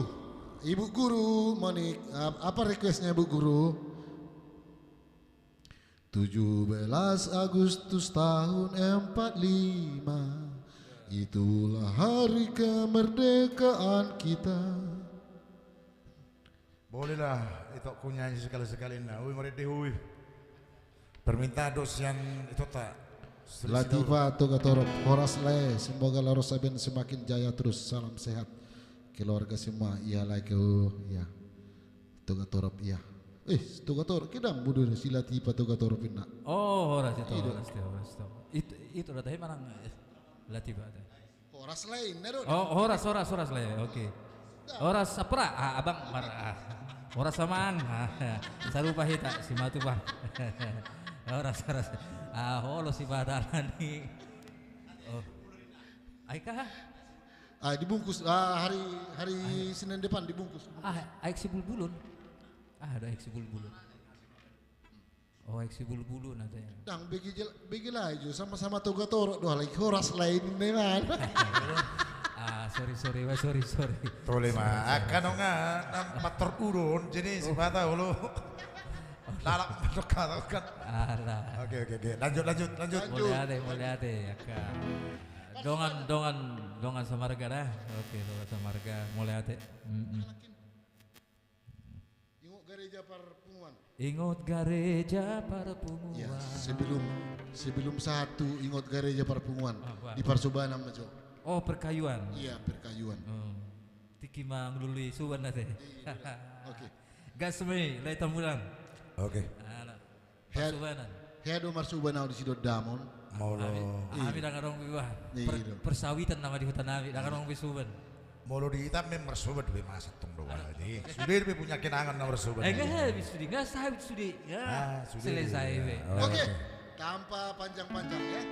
Ibu Guru, Monik. Ap-, apa requestnya, Bu Guru? Tujuh belas Agustus tahun empat lima, Itulah hari kemerdekaan kita. Bolehlah, itu kunyanya sekali-sekali na. Ui, marende ui. Permintaan do sian itu ta. Latifa Togatorop, horas lae, semoga la ro sabian semakin jaya terus, salam sehat. Keluarga semua, iya lae ke, iya. Togatorop, iya. Eh, Togatorop, kidang budu si Latifa Togatorop inna. Oh, horas itu, horas itu, horas itu. Itu, itu rata manang, eh, Latifa. Horas lae inna do. Oh, horas, horas, horas lae. Oke. Horas apa? Ah, abang mar, ah. Horas amang. Ah, sarupa hita, si Matupa. Horas, horas. Ah, holo si Batalani. Oh. Aika? Ah, dibungkus. Ah, hari, hari Senin depan dibungkus. Ah, aek si bulbulun. Ah, ada aek si bulbulun. Oh, aek si bulbulun na te. Dang, bege jel-, bege lae jo, sama-sama Togatorop do, alai horas lae inna man. Ah, sorry, sorry, wah, sorry, sorry. Tole ma, sorry, sorry, angka sorry. Nunga, nang mator udon, jadi si Bata olo. Lalap matok kata kan. Alah. Oke, oke, oke. Lanjut, lanjut, lanjut. Lanjut. Mauliate, mauliate, angka. Dongan, dongan, dongan samarga dah. Oke, dongan samarga, mauliate. Mm-mm. Ingot gareja parpunguan. Ingot gareja parpunguan. Ya, sebelum, sebelum sahat tu ingot gareja parpunguan. Ah, bah. Di parsobanan ma jo. Oh, perkayuan. Iya, perkayuan. Hmm. Tingki ma ngalului soban na te. Iya, iya. Oke. Gas ma i, Lae Tambunan. Oke. Alah. Hea-, parsobanan. Hea do marsoban au disi dohot damang. Molo. Hami, hami ndang adong be bah. Iya, per-, iya. Persawitan nama di huta nami, ndang adong be soban. Molo di hita memang marsoban dope masa tong do bah. Jadi, sude dope punya kenangan na marsoban. Eh, nggak habis sude, nggak habis sude. Ya, ah, sude selesai be. Oh, oke. Oke. Tanpa panjang-panjang ya.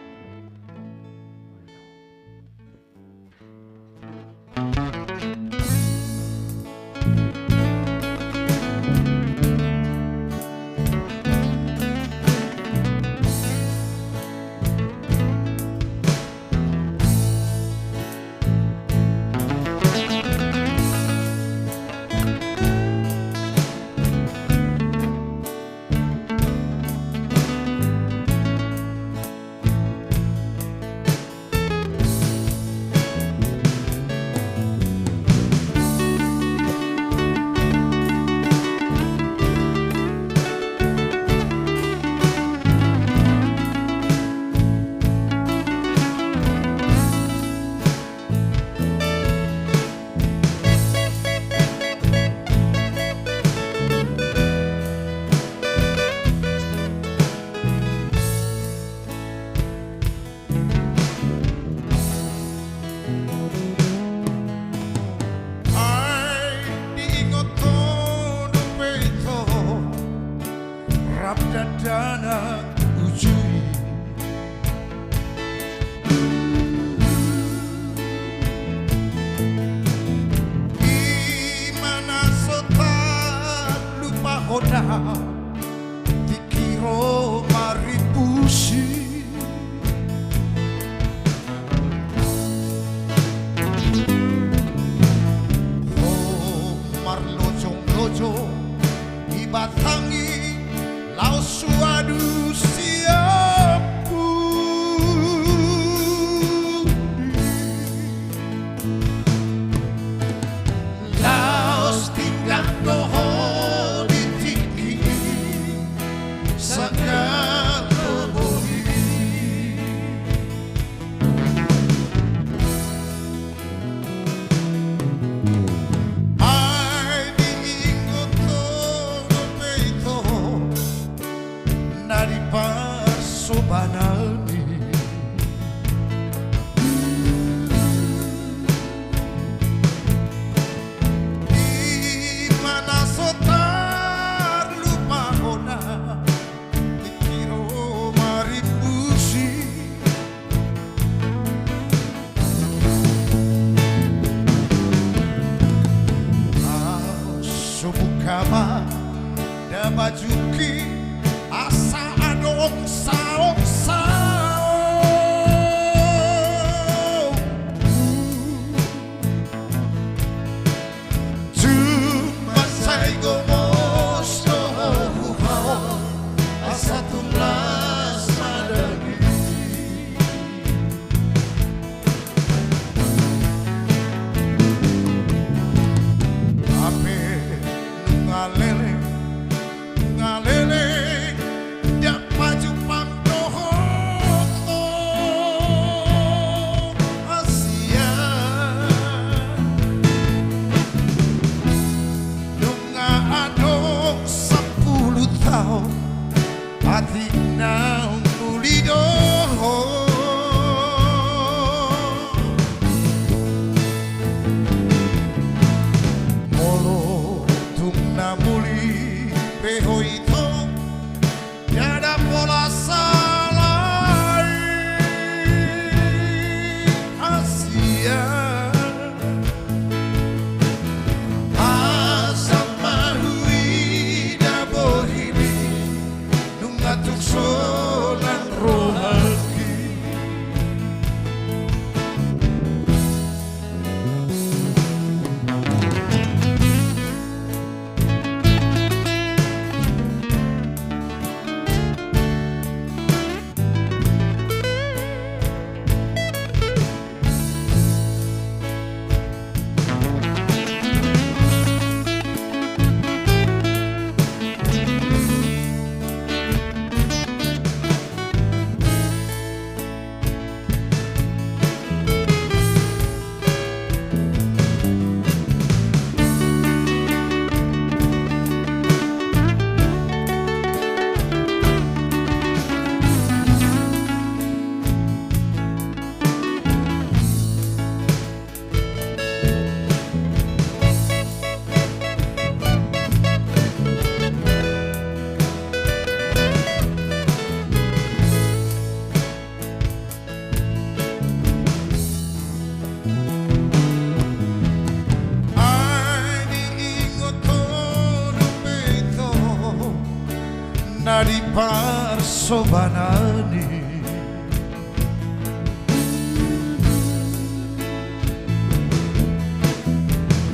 Sobanani.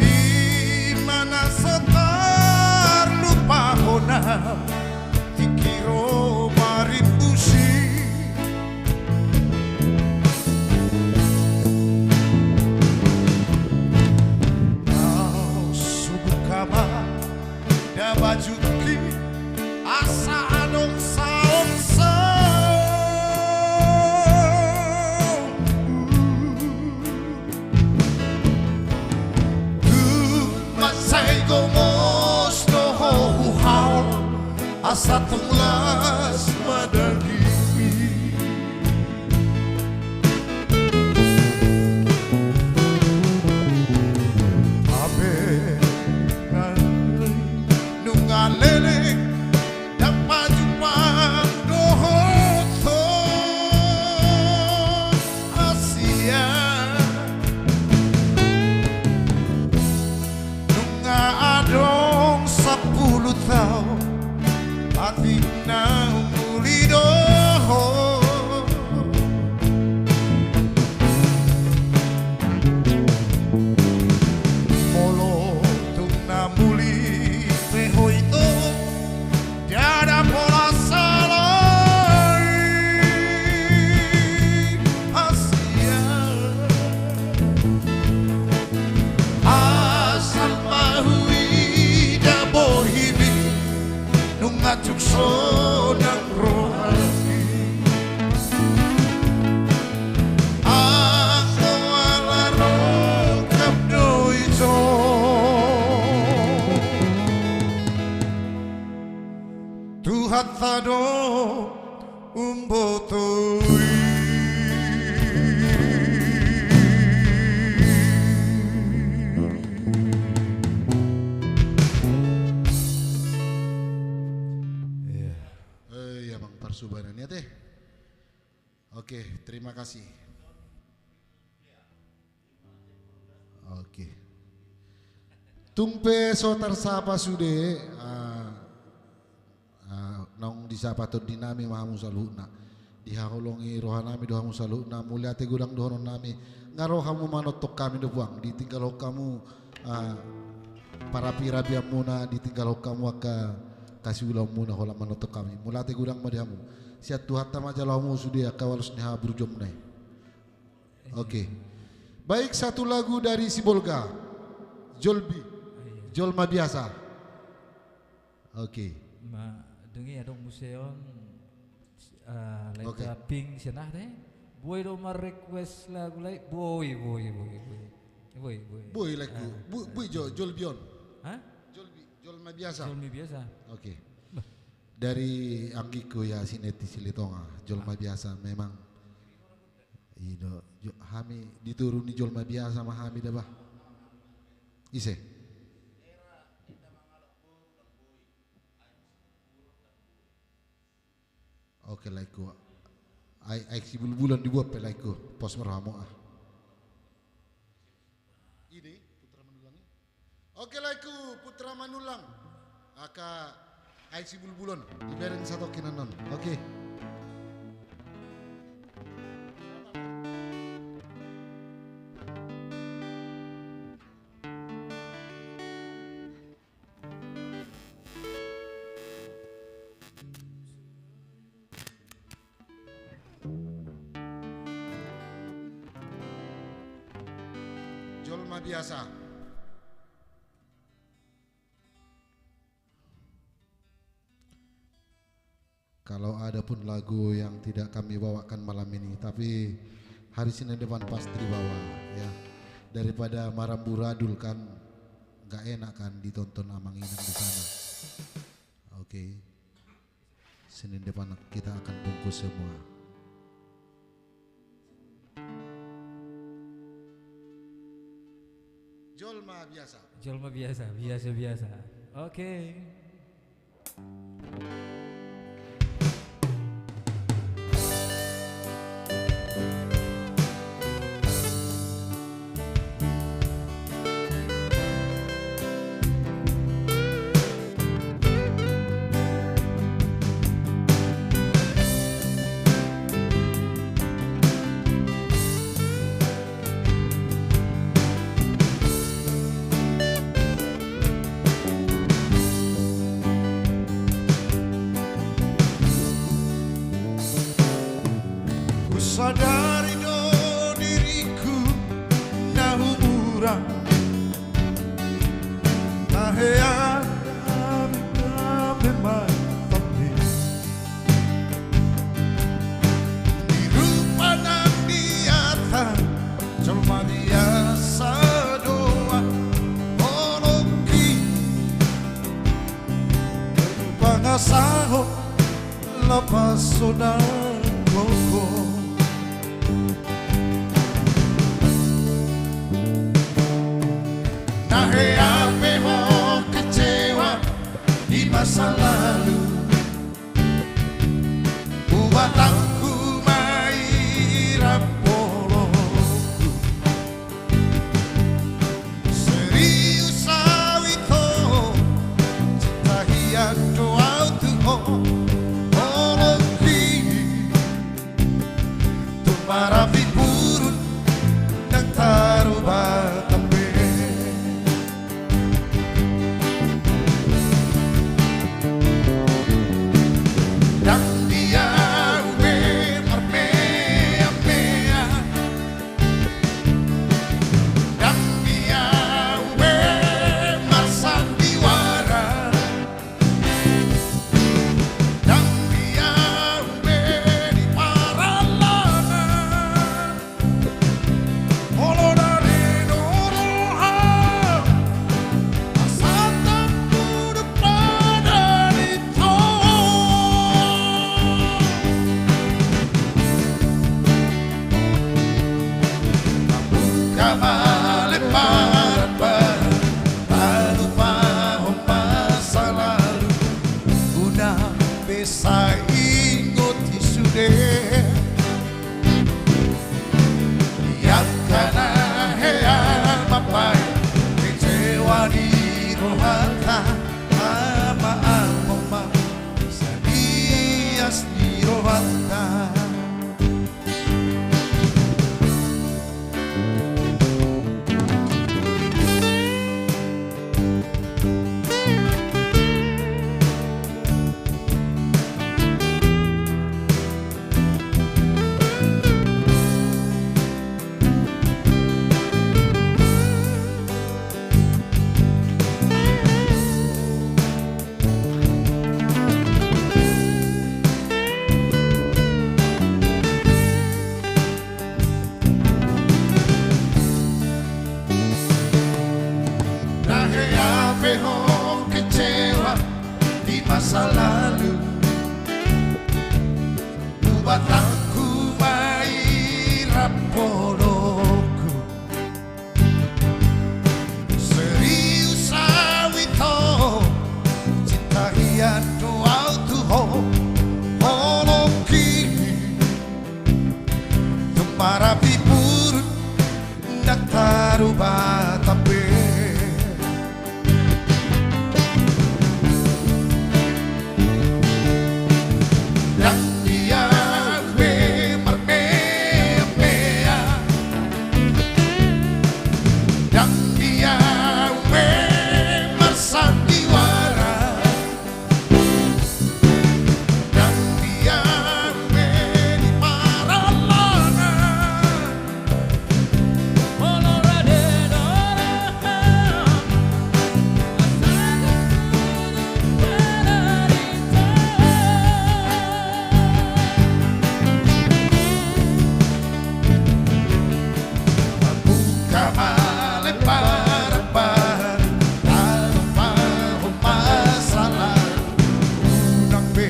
I ma na so tarlupahon au, tingki ro marimbusi. Au so buka ma da bajungki, asa adong saongsaong. Tung mansai gomos do ho tu hau, asa tung las ma dagingmi. Hape nunga leleng ndang pajumpang dohot ho, Asia. Nunga adong sampulu taon, atik na muli do ho. Molo tung na muli pe ho ito, ndada pola salai, Asia. Asal ma huida bohimi, nunga tung sonang rohami. Anggo ala rongkap do ito, Tuhanta do umbotoi. Iya. Eh, iya, Bang, parsubanan i ate. Oke, terima kasih. Oke. Tung pe so tarsapa sude, ah, ah, naung disapa tondinami ma hamu saluhutna. Dihaholongi rohanami do hamu saluhutna, mauliate godang dohononnami. Nga ro hamu manongtong hami do puang, ditinggalhon hamu, ah, parapirapianmuna, ditinggalhon hamu angka hasiulaonmuna holan manongtong hami. Mauliate godang ma di hamu. Sian Tuhanta ma jalo hamu sude angka ulos ni haburjuonmuna i. Oke. Baik, satu lagu dari Sibolga. Jolbi. Jolma Biasa. Oke. Ma, dung i adong muse on, ah, lae, oke, Pink sian aha te? Boi do ma request lagu lae? Boi, boi, boi, boi. Boi, boi. Boi laengku. Ah, boi, ah, boi jo, Jolbi on. Hah? Jolbi, Jolma Biasa. Jolma Biasa. Oke. Bah. Dari anggingku ya, si Neti Silitonga, Jolma Biasa memang. I do, jo, hami di toru ni Jolma Biasa ma hami da bah. Ise? Oke, laengku. Ai, Aek Sibulbulon dibuat pe laengku. Pos ma rohamu ah. I do i, Putra Manullang i. Oke, laengku, Putra Manullang. Angka Aek Sibulbulon, dibereng satongkin annon. Oke. Jolma Biasa. Kalau ada pun lagu yang tidak kami bawakan malam ini, tapi hari Senin depan pasti dibawa, ya. Daripada maramburadul kan, nggak enak kan ditonton amang inang di sana. Oke. Senin depan kita akan bungkus semua. Jolma Biasa. Jolma Biasa, biasa, biasa. Oke. Saho lapas sonang koko. Na hea pe ho kecewa di masa lalu. Hubatangku ma i rap holongku. Serius au ito, cinta hian do au tu ho, holongki. Tung marapi purun, ndang tarubatan be. Ndang dia hu be marmea-mea. Ndang dia hu be marsandiwara. Ndang dia hu be di paralana. Molo dare do roha, asa tampudu pada di to. Buka ma lembaran baru, talupahon masa lalu. Unang pe sai ingoti sude. Angka na hea mambahen kecewa di rohanta, tama among ma sian ias ni rohanta. Na hea pe ho kecewa di masa lalu. Hubatangku ma i rap holongku. Serius au ito, cinta hian do au tu ho, holongki. Tung marapi purun, ndang tarubatan be. Ndang dia hu be marmea-mea. Ndang dia hu be marsandiwara. Ndang dia hu be di paralana. Molo dare do roha, asa tampudu pada di to. Buka ma lembaran baru, talupahon masa lalu. Unang pe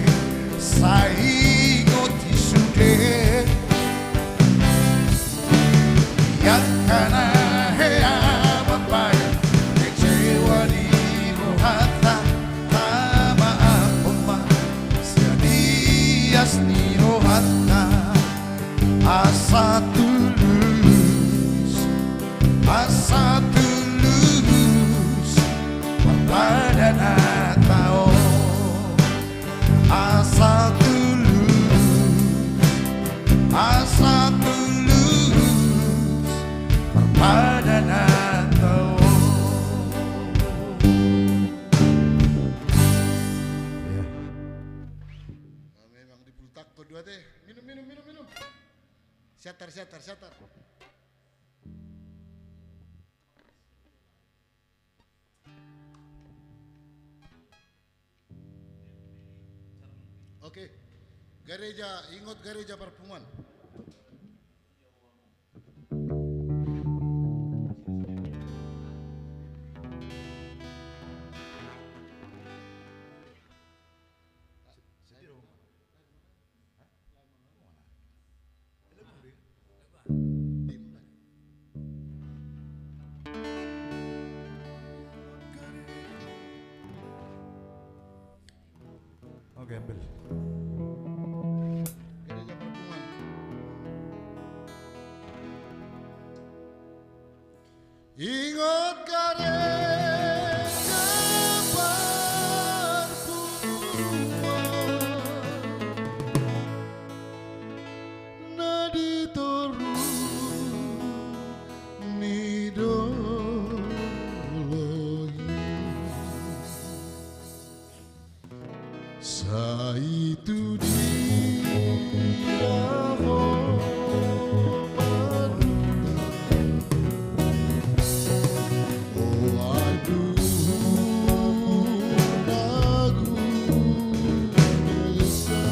sai ingoti sude. Angka na hea mambahen kecewa di rohanta, tama among ma sian ias ni rohanta. Asa tulus, asa tulus marpadan hata on. Asa tulus, asa tulus marpadan hata on. Ya. Memang dipultak kedua teh. Minum, minum, minum, minum. Siatar, siatar, siatar. Oke. Gareja, ingot gareja parpunguan. Gembel. Gereja Perpunguan. Ingot gareja Perpunguan na di toru ni dolok i. Sai tu dia ho marhutang, o anduhur na guru desa.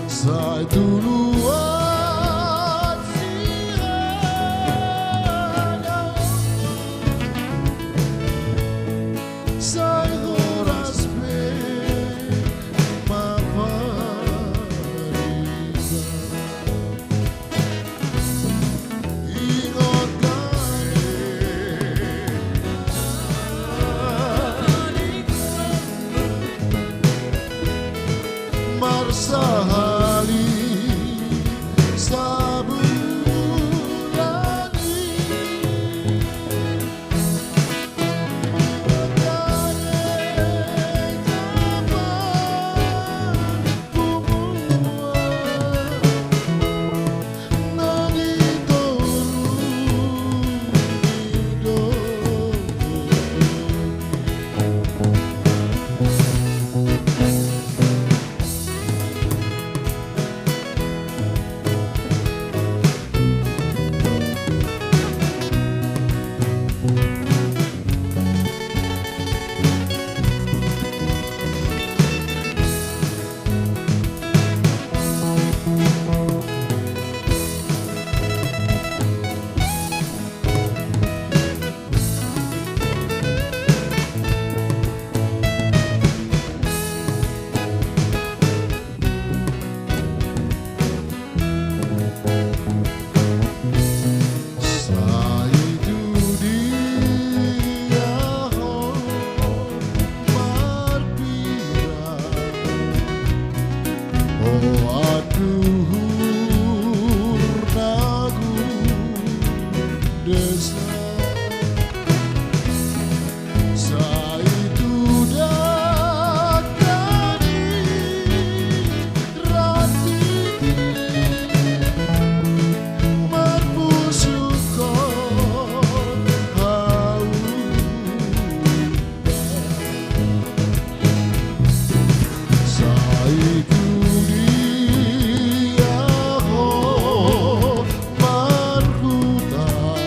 Sai tu luat sihadang, sai horas pe mamarita. Ingot gareja, marsahali sabulan i. Sai tu dia ho marpira, o anduhur na guru desa. Sai tu dangka ni ranting i marpusukkon hau. Sai tu dia ho marhutang,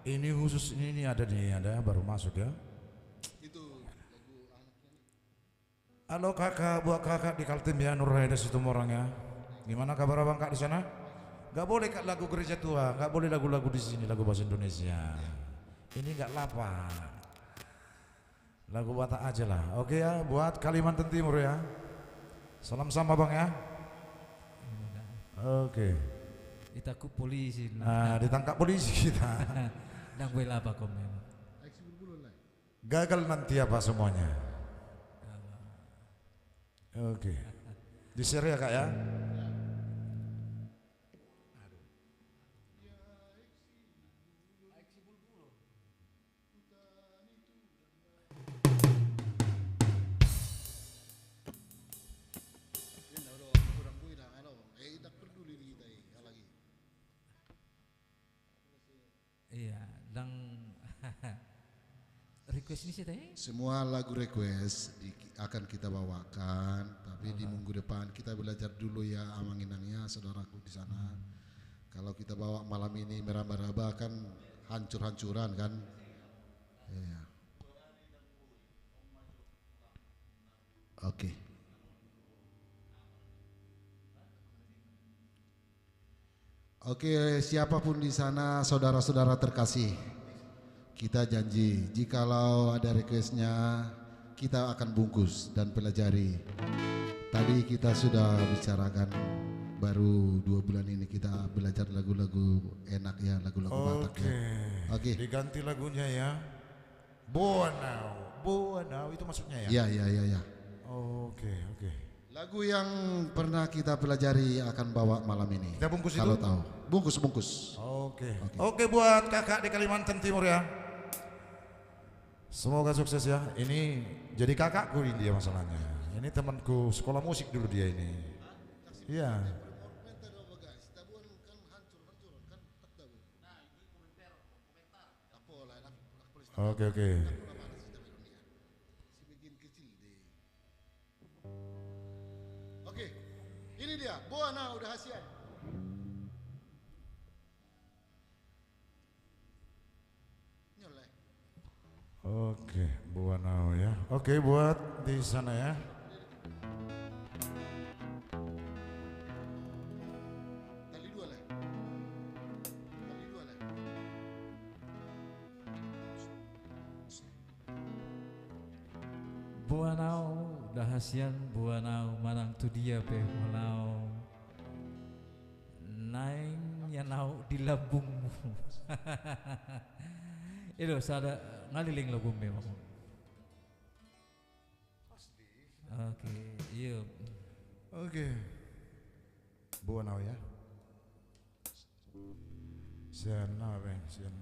Ini khusus ini, ini ada nih, ada baru masuk ya. Itu lagu anaknya. Halo kakak, buat kakak di Kaltim ya, Nur Haida Situmorang ya. Gimana kabar abang kak di sana? Nggak boleh kak lagu gereja tua, nggak boleh lagu-lagu di sini, lagu bahasa Indonesia. Ini nggak lapak. Lagu Batak aja lah. Oke ya, buat Kalimantan Timur ya. Salam sama bang ya. Oke. Ditangkap polisi. Nah, ditangkap polisi kita. Ndang boleh lapak kau memang. Gagal nanti apa semuanya. Oke. Di-share ya kak ya. Iya, ndang request ni sih teh. Semua lagu request di-, akan kita bawakan, tapi di minggu depan kita belajar dulu ya amang inang ya, saudaraku di sana. Kalau kita bawa malam ini meraba-raba kan hancur-hancuran kan. Iya. Oke. Oke, siapapun di sana, saudara-saudara terkasih, kita janji, jikalau ada requestnya, kita akan bungkus dan pelajari. Tadi kita sudah bicarakan, baru dua bulan ini kita belajar lagu-lagu enak ya, lagu-lagu Batak ya. Oke. Oke. Diganti lagunya ya. Boa nau, boa nau, itu maksudnya ya? Iya, iya, iya, iya. Oke, oke. Lagu yang pernah kita pelajari akan bawa malam ini. Kita bungkus itu? Kalau tahu. Bungkus, bungkus. Oke. Oke. Oke, buat kakak di Kalimantan Timur ya. Semoga sukses ya. Ini jadi kakakku ini dia masalahnya. Ini temanku sekolah musik dulu dia ini. Iya. Oke, oke. Oke, ini dia, Boa Nau Da Hasian. Oke, Boa Nau ya. Oke, buat di sana ya. Boa nau da hasian, boa nau manang tu dia pe ho lao. Naeng ia nau di lambungmu. Ido sada ngalileng lagu memang. Oke, iya. Oke. Boa nau ya. Sian na be, sian.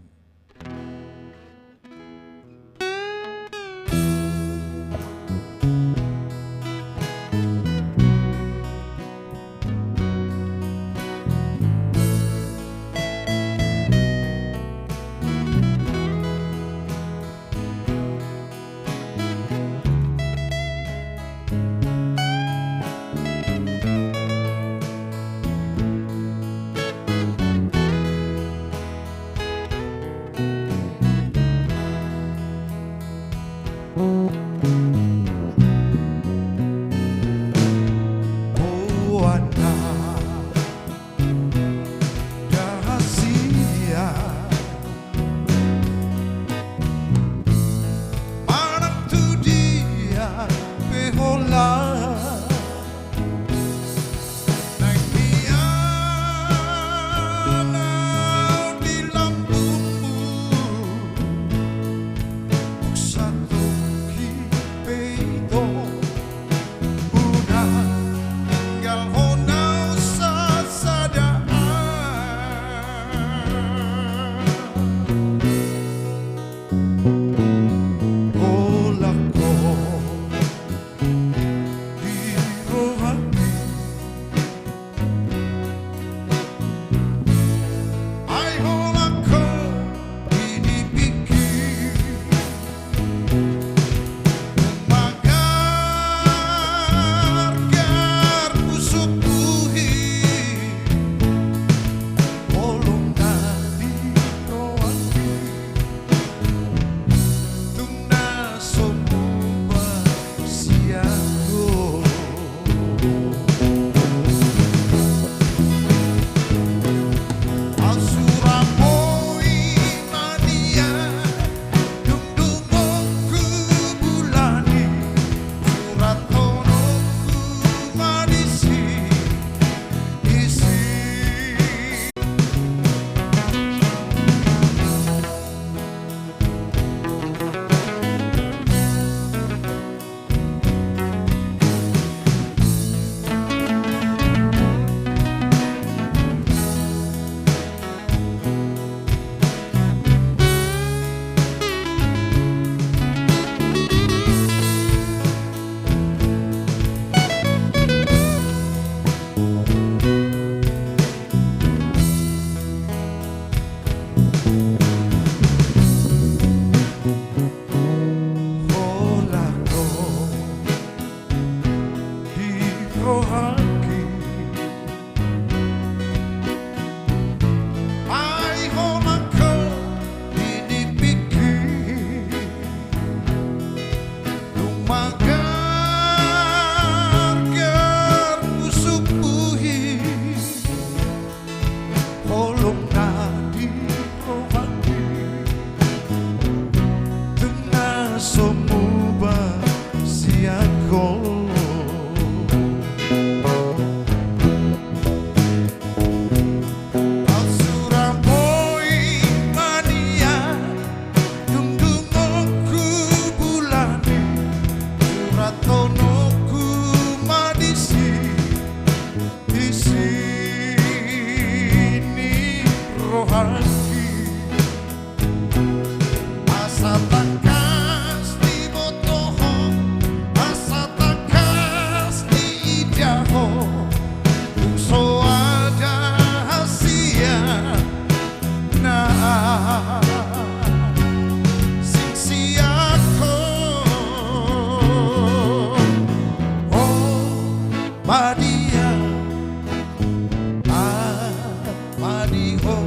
ma di ho,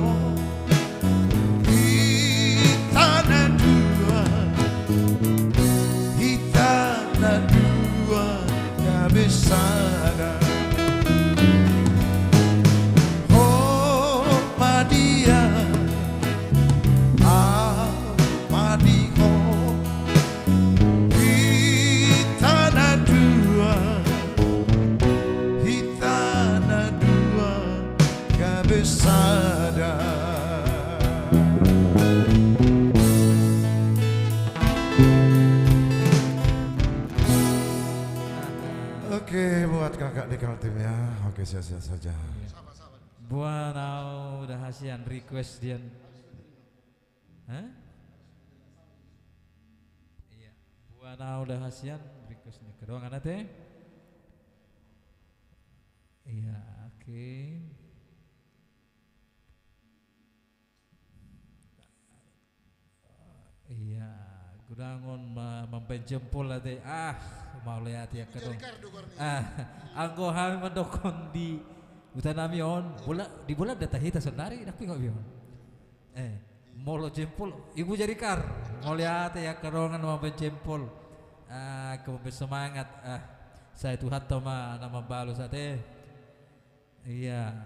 hita na dua, hita na dua gabe sada. Ho ma di ahu, ahu ma di ho, hita na dua, hita na dua gabe sada. Oke, buat kakak di Kaltim ya. Oke, sehat-sehat saja. Boan au da hasian request dian. Hah? Iya. Boan au da hasian request ni angka dongan ate. Iya, oke. Iya, godang on ma-, mambaen jempol ate. Ah, mauliate angka dongan. Ah, anggo hami mandokkon di huta nami on, bola, di bola da tahita saonari, ndang huingot be on. Eh, molo jempol, ibu jadi kar. Mauliate angka dongan mambaen jempol. Ah, angka mambaen semangat. Ah, sai Tuhanta ma na mambalos ate. Iya.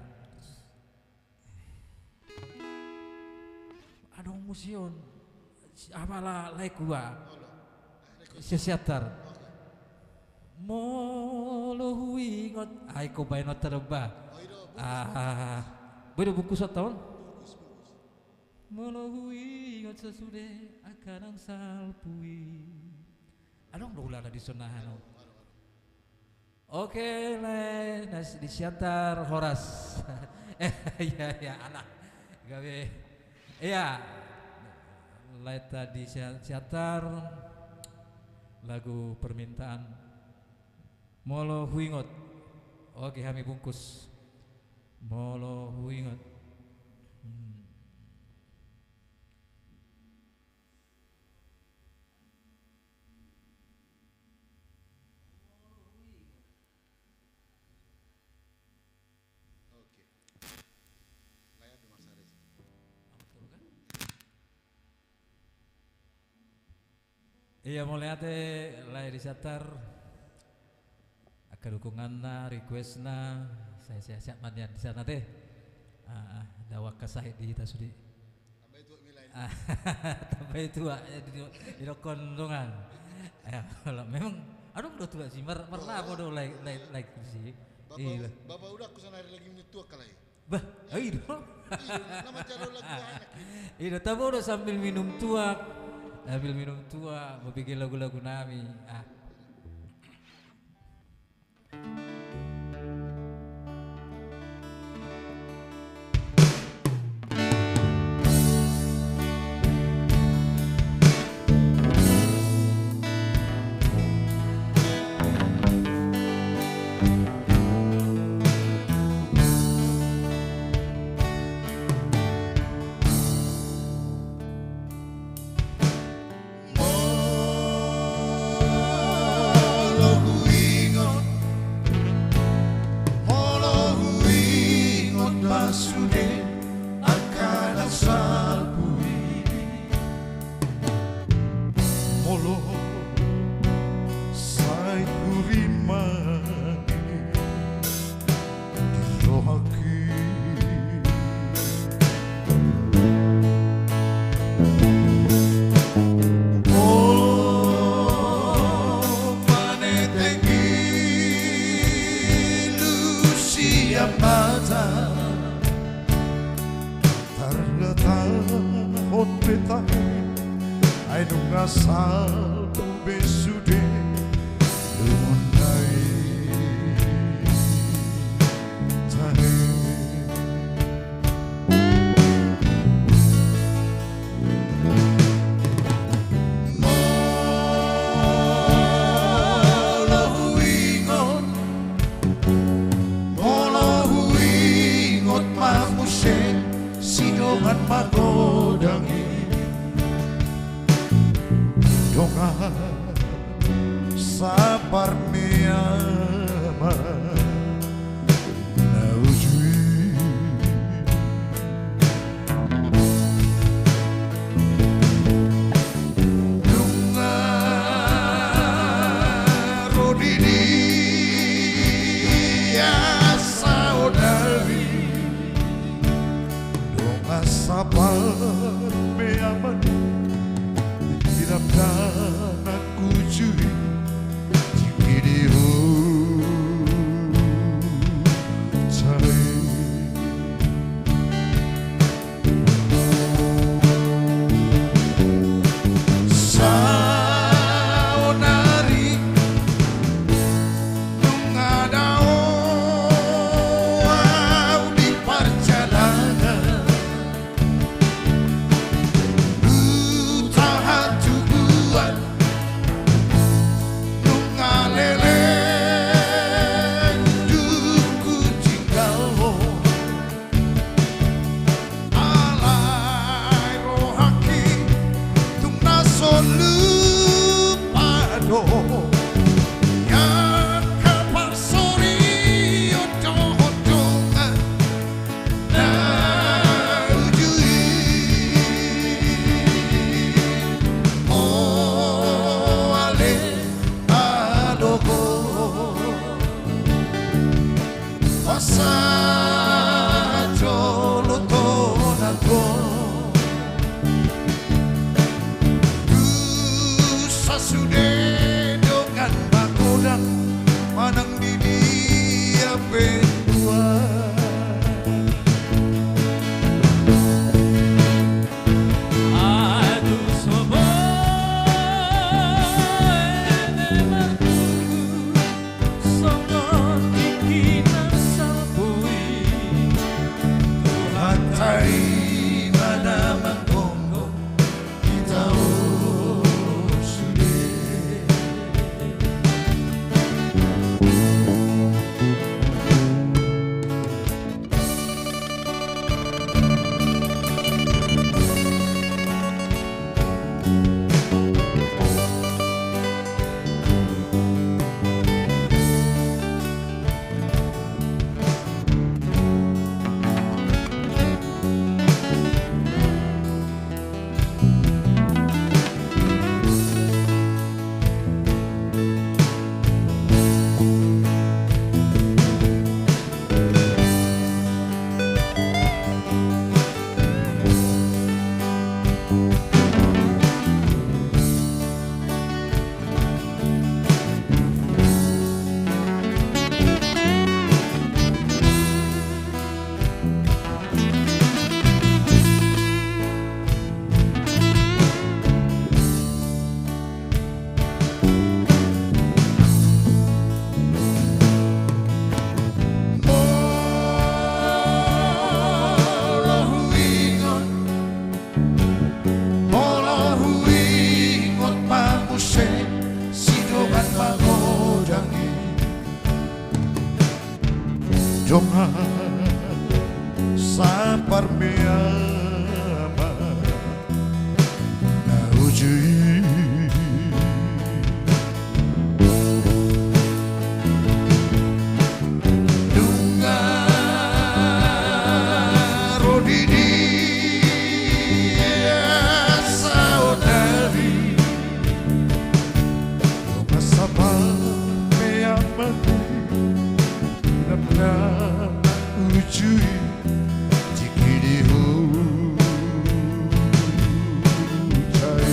Adong muse on. Si-, apa la-, lae kua. Si-, Siantar. Molo huingot. Ai, ingkon baenonta do ba. Ah. Boi do bungkusonta on? Molo huingot sasude angka na salpu i. Adong do ulala di son aha on. Oke, lae, na si-, di Siantar horas. Eh, iya, iya, anak. Gabe. Iya. Lae, ta di Sia-, Siantar. Lagu permintaan. Molo huingot. Oke, hami bungkus. Molo huingot. Hmm. Oke. Lae, ate, Mas Aris. Iya, mauliate lae di Siantar. Angka dukunganna, requestna, sai sehat-sehat ma nian di sana ate. Ah, ah, dao angka sahit di hita sude. Tambai tua, milai. Ah, tambai tua, ya, di, didokkon dongan. Ya, memang, adong do tua si, mar-, marlapo do lae, lae, lae si. Bapak, iya. Bapak uda, aku sana hari lagi minum tua kalai. Bah, ai do. Iya, nama jalo lagu anak ini. Iya, tabo do sambil minum tuak. Sambil minum tuak, mambege lagu-lagu nami. Ah. Molo huingot, molo huingot ma sude angka na salpu i. Molo sai hurimani di rohangki. O maneteng ilu sian mata, tarlatahon pe tahe, ai nunga salpu be sude. Lungun nai tahe. Molo huingot, molo huingot ma muse si dongan magodang i. Dongan saparmeaman na uju i. Sabar meaman di hirap danak uju i, jingkiri huta i. Saonari nunga dao au di parjalanan, huta hatubuan nunga leleng dung hutinggalhon. Alai rohangki tung na so lupa do, angka parsorion dohot dongan na uju i. O ale alogo, pasahat jolo tonangkon tu sasude dongan magodang manang di dia pe tuan. Aduh, sobo eme martunggu songon tingki na salpu i. Tuhanta i ma na manggomgom hita on sude. Molo huingot, molo huingot ma muse si dongan magodang i. Dongan saparmeaman na uju i. Nunga ro di dia saonari dongan saparmeaman, hirap danak uju i, jingkiri huta i.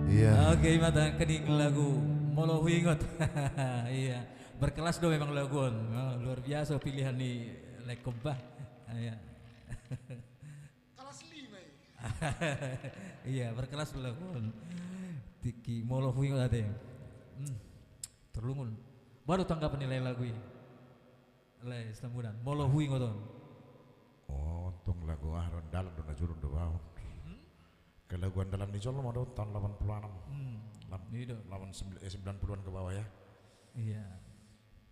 Iya. Oke, ima nangkining lagu Molo Huingot. Iya. Berkelas do memang lagu on. Oh, luar biasa pilihan ni Lekom bah. Iya. Kelas lima i. Iya, berkelas do lagu on. Tingki Molo Huingot ate. Hmm. Terlungun. Baru tanggapan nilai lagu i. Lai, Sitambunan. Molo Huingot on. Oh, antong lagu aha do on, dalan do na jolo on do bah on. Hmm? Kelaguan dalan ni jolo ma do taon lapan puluh enam. Hmm, lam-, i do. Lapan sembil-, eh, sembilan puluhan ke bawah ya. Iya.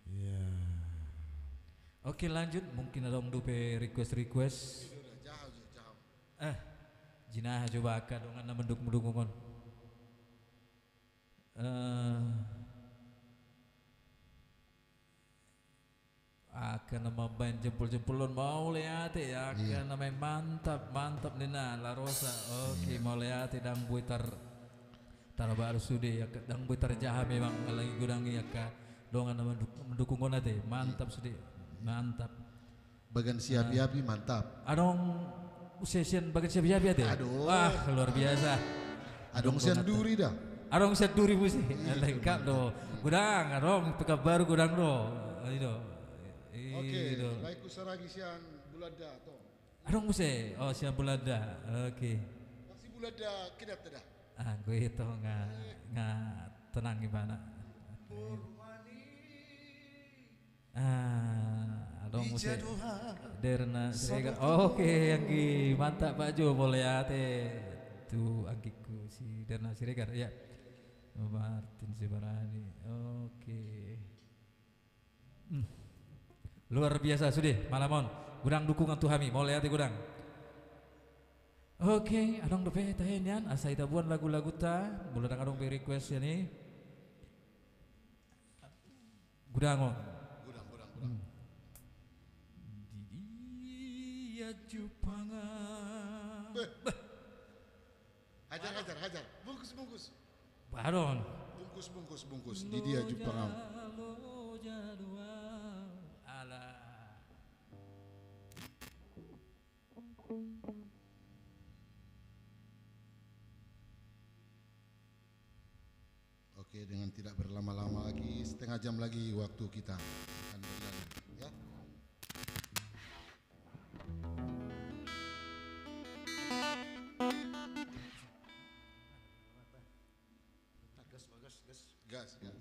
Iya. Oke, lanjut. Mungkin adong dope request-request. Eh, jinaha coba angka dongan na mandukung-dukung on. Eh, Angka na mambaen jempol-jempol on mauliate, angka na maen mantap, mantap ninna, La Rosa. Oke, mauliate, ndang boi tar-, tarbaru sude, angka ndang boi tarjaha memang lagi godang i angka dongan na manduk-, mandukung on ate, mantap sude, mantap. Bagan Siapi-api, mantap. Adong muse sian bagan Siapi-api ate? Adong. Wah, luar biasa. Adong sian Duri da. Adong sian Duri muse. Lengkap do. Godang, adong Pekanbaru godang do. Oke, lae husaragi sian Bulanda, tong. Adong muse. Oh, sian Bulanda. Oke. Masih Bulanda kidat da. Ah, gue itu nga, nga tenang gimana. Ah, adong muse. Derna Siregar. Oke, anggi, mantap, Pak Jo, mauliate. Tu anggingku si Derna Siregar, ya. Martin Sibarani. Oke. Hmm. Luar biasa sude malam on. Godang dukungan tu hami, mauliate godang. Oke, adong dope tahe nian, asa itabuan lagu-laguta, molo ndang adong be request sian i. Godang on. Godang, godang, godang. Hmm. Di dia Jupangan. Beh. Hajar, hajar, hajar. Bungkus, bungkus. Baron. Bungkus, bungkus, bungkus. Di dia Jupangan. Loja, loja do au. Alah. Oke, dengan tidak berlama-lama lagi, setengah jam lagi waktu kita akan berlalu, ya. Gas, gas, gas. Gas, gas.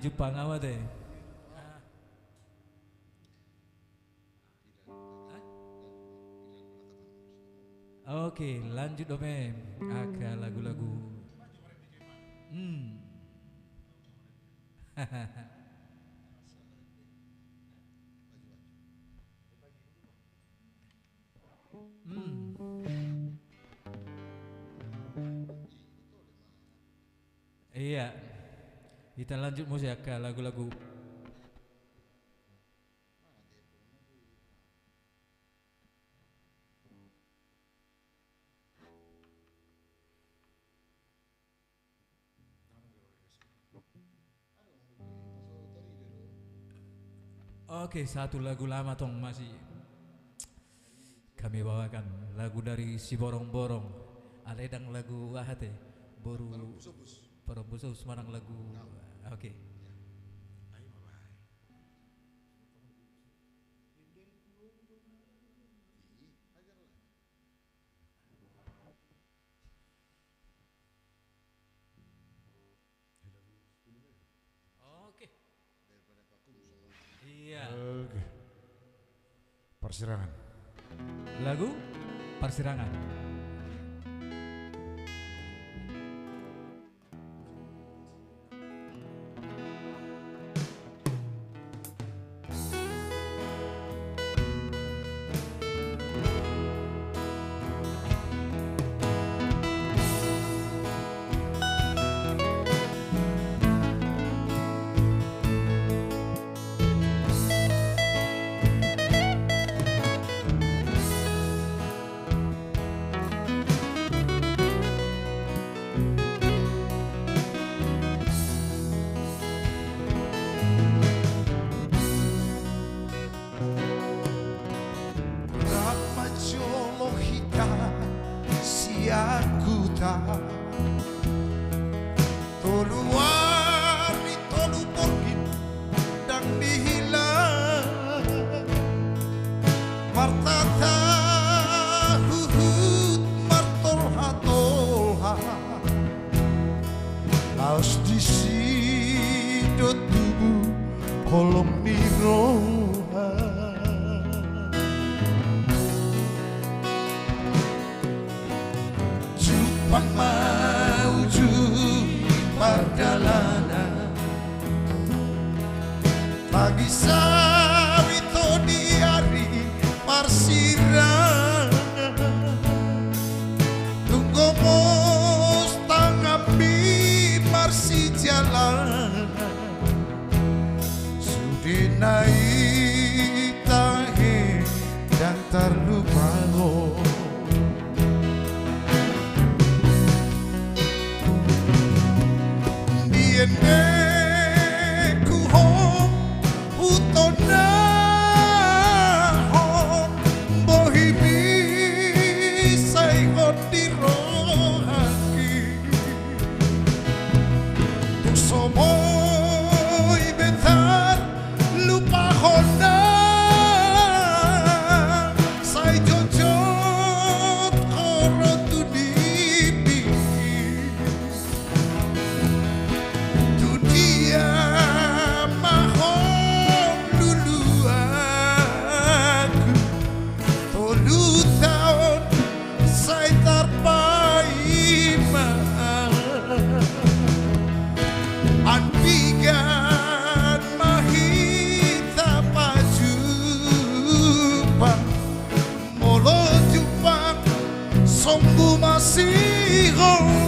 Jumpang au ate. Oke, lanjut dope angka lagu-lagu. Hmm. Hmm. Iya. Hita lanjut muse angka lagu-lagu. Oke, satu lagu lama tong masih kami bawakan, lagu dari Siborong-borong. Alai ndang lagu aha ate, boru Parombusobus manang lagu. Oke. Oke. Iya. Oke. Parsirangan. Lagu Parsirangan. Rap ma jolo hita sian huta. Tolu ari tolu borngin ndang dihilala. Martata huhut martolha-tolha. Laos disi do tubu holong ni roha. Jumpang ma ujung ni pardalanan. Tangisawi to di ari parsirangan. Tung gomos tanganmi marsijalanan. Sude na i tahe ndang tarlupaon. Di ende ku ho hutondahon bohimi sai hot di rohangki. Tung so boi be tarlupahon na sai jotjot ho ro tu nipi. Tu dia ma ho luluanku. Tolu taon sai tarpaima. An piga ma hita pajumpang. Molo jumpang sombu ma sihohot.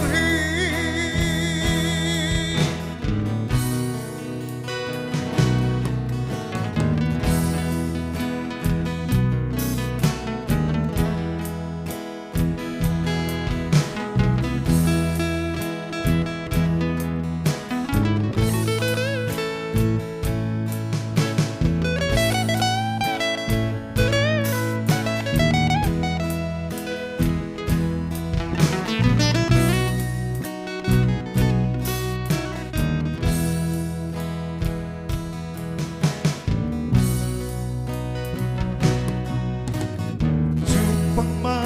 Jumpang ma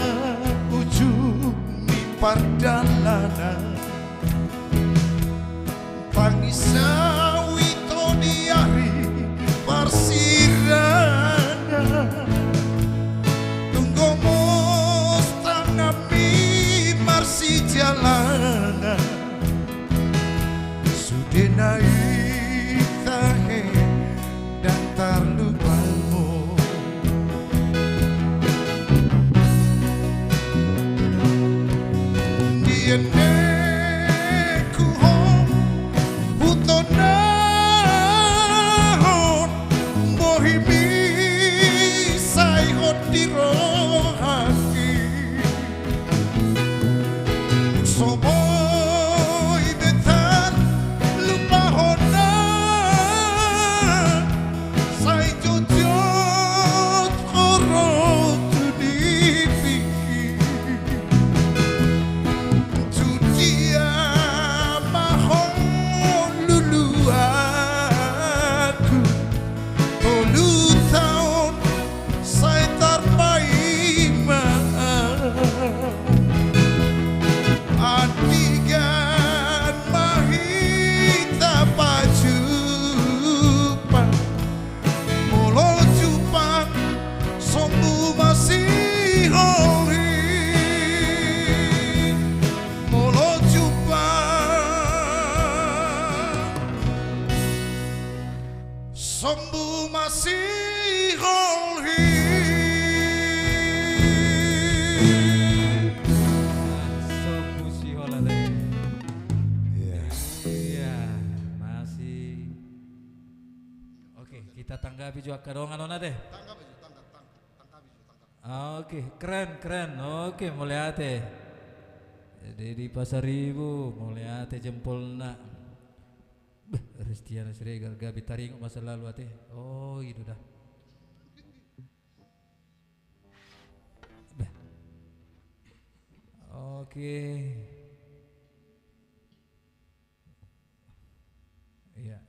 ujung ni pardalanan. Tangisawi Sombu ma sihol hi. Ah, sombu sihol ate. Iya. Iya, masih. Oke, kita tanggapi jo angka dongan on ate. Tanggapi jo, tangkap, tangkap, tangkapi jo, tangkap. Oke, keren, keren. Oke, mauliate. Dedi Pasaribu, mauliate jempolna. Beh, Ristiana Siregar gabe taringot masa lalu ate. Oh, i do da. Beh. Oke. Iya.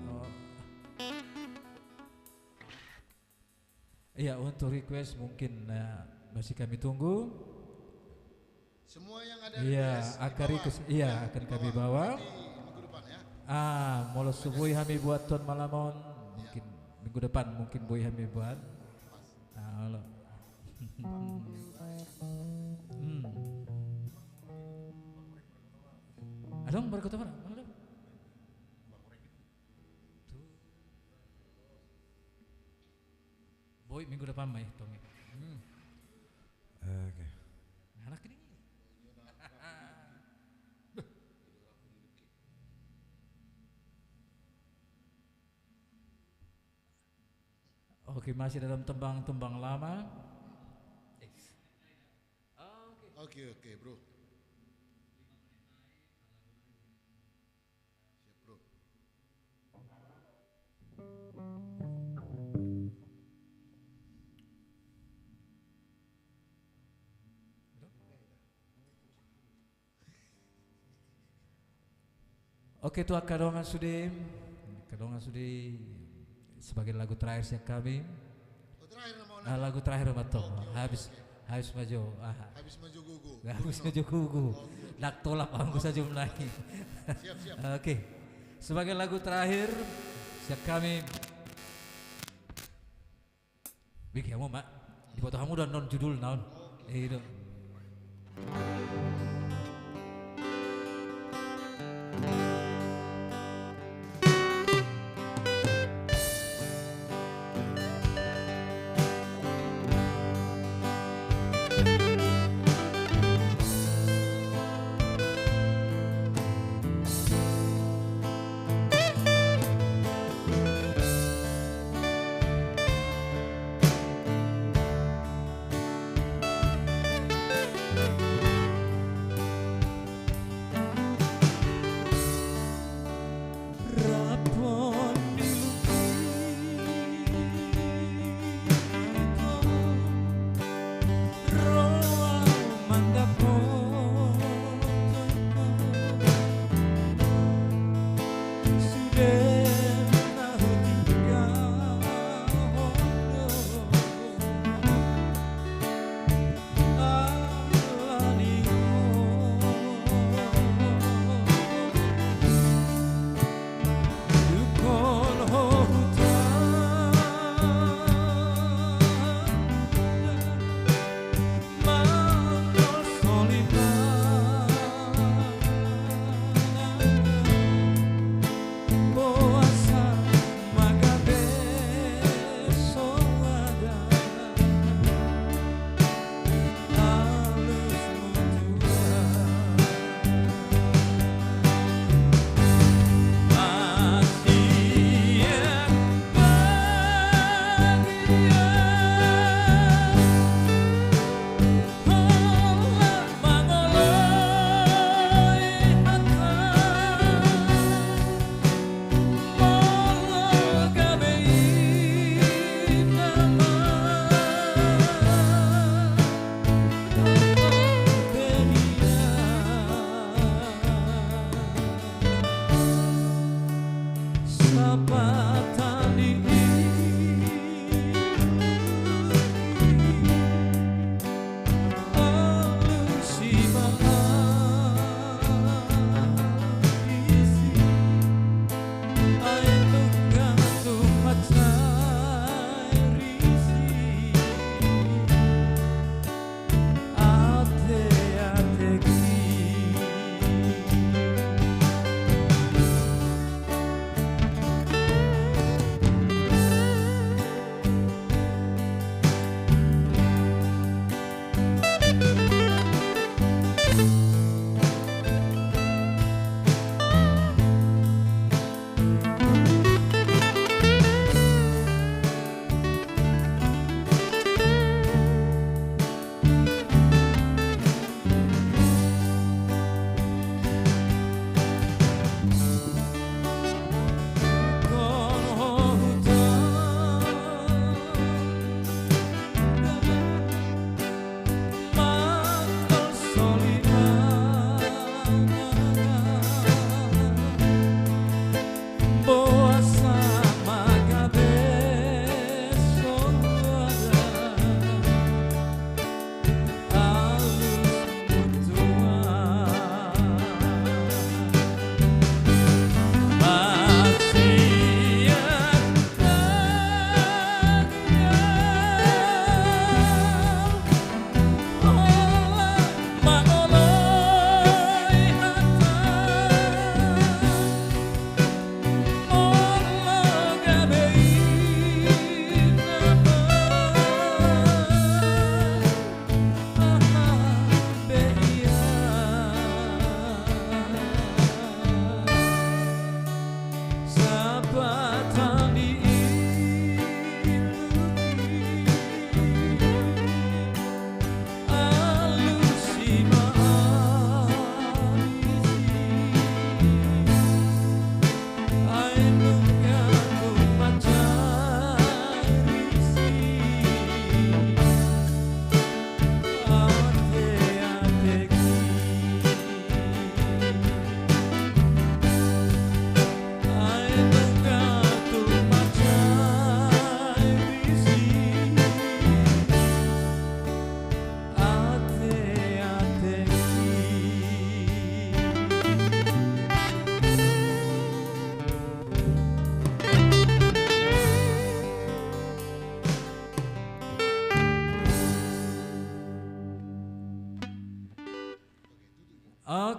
Oh. Iya, untuk request mungkin, eh, masih kami tunggu. Semua yang ada request, iya, akan kami bawa. Iya, nanti minggu depan, ya. Ah, molo so boi hami buat on malam on, mungkin minggu depan mungkin boi hami buat. Pas. Ah, olo. Hmm. Adong, baru kata mana? Mana adong? Boi, minggu depan ma i, tong i. Hmm. Oke. Anak ini. Oke, masih dalam tembang-tembang lama. Oke, oke, bro. Siap, bro. Oke, tu angka dongan sude, angka dongan sude, sebagai lagu terakhir sian kami. Oh, terakhir nama. Ah, lagu terakhir nama tong. Oke, oke, habis, oke. Habis ma jo, aha. Habis ma jo gogo. Habis ma jo gogo. Oke, oke. Ndang tolap anggo sajom nai. Siap, siap. Oke. Sebagai lagu terakhir sian kami. Bege hamu ma. Diboto hamu do annon judulna on. I do.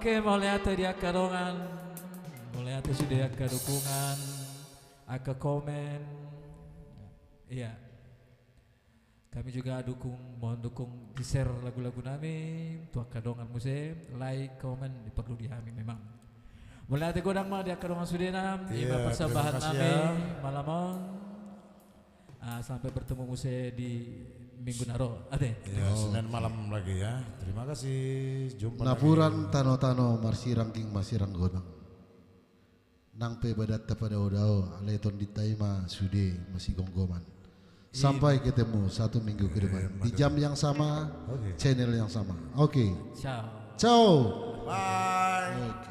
Oke, mauliate di angka dongan, mauliate sude angka dukungan, angka komen. Iya. Kami juga dukung, mohon dukung di-share lagu-lagu nami tu angka dongan muse, like, komen, diperlu di hami memang. Mauliate godang ma di angka dongan sudena, ima persembahan nami malam on. Ah, sampai bertemu muse di minggu na ro. Ate. Ya, Senin malam lagi ya. Terima kasih. Jumpa lagi. Napuran tano-tano marsirangging ma sirang godang. Nang pe badanta padao-dao, alai tondinta i ma sude masigomgoman. Sampai ketemu satu minggu ke depan. Di jam yang sama, channel yang sama. Oke. Ciao. Ciao. Bye. Oke.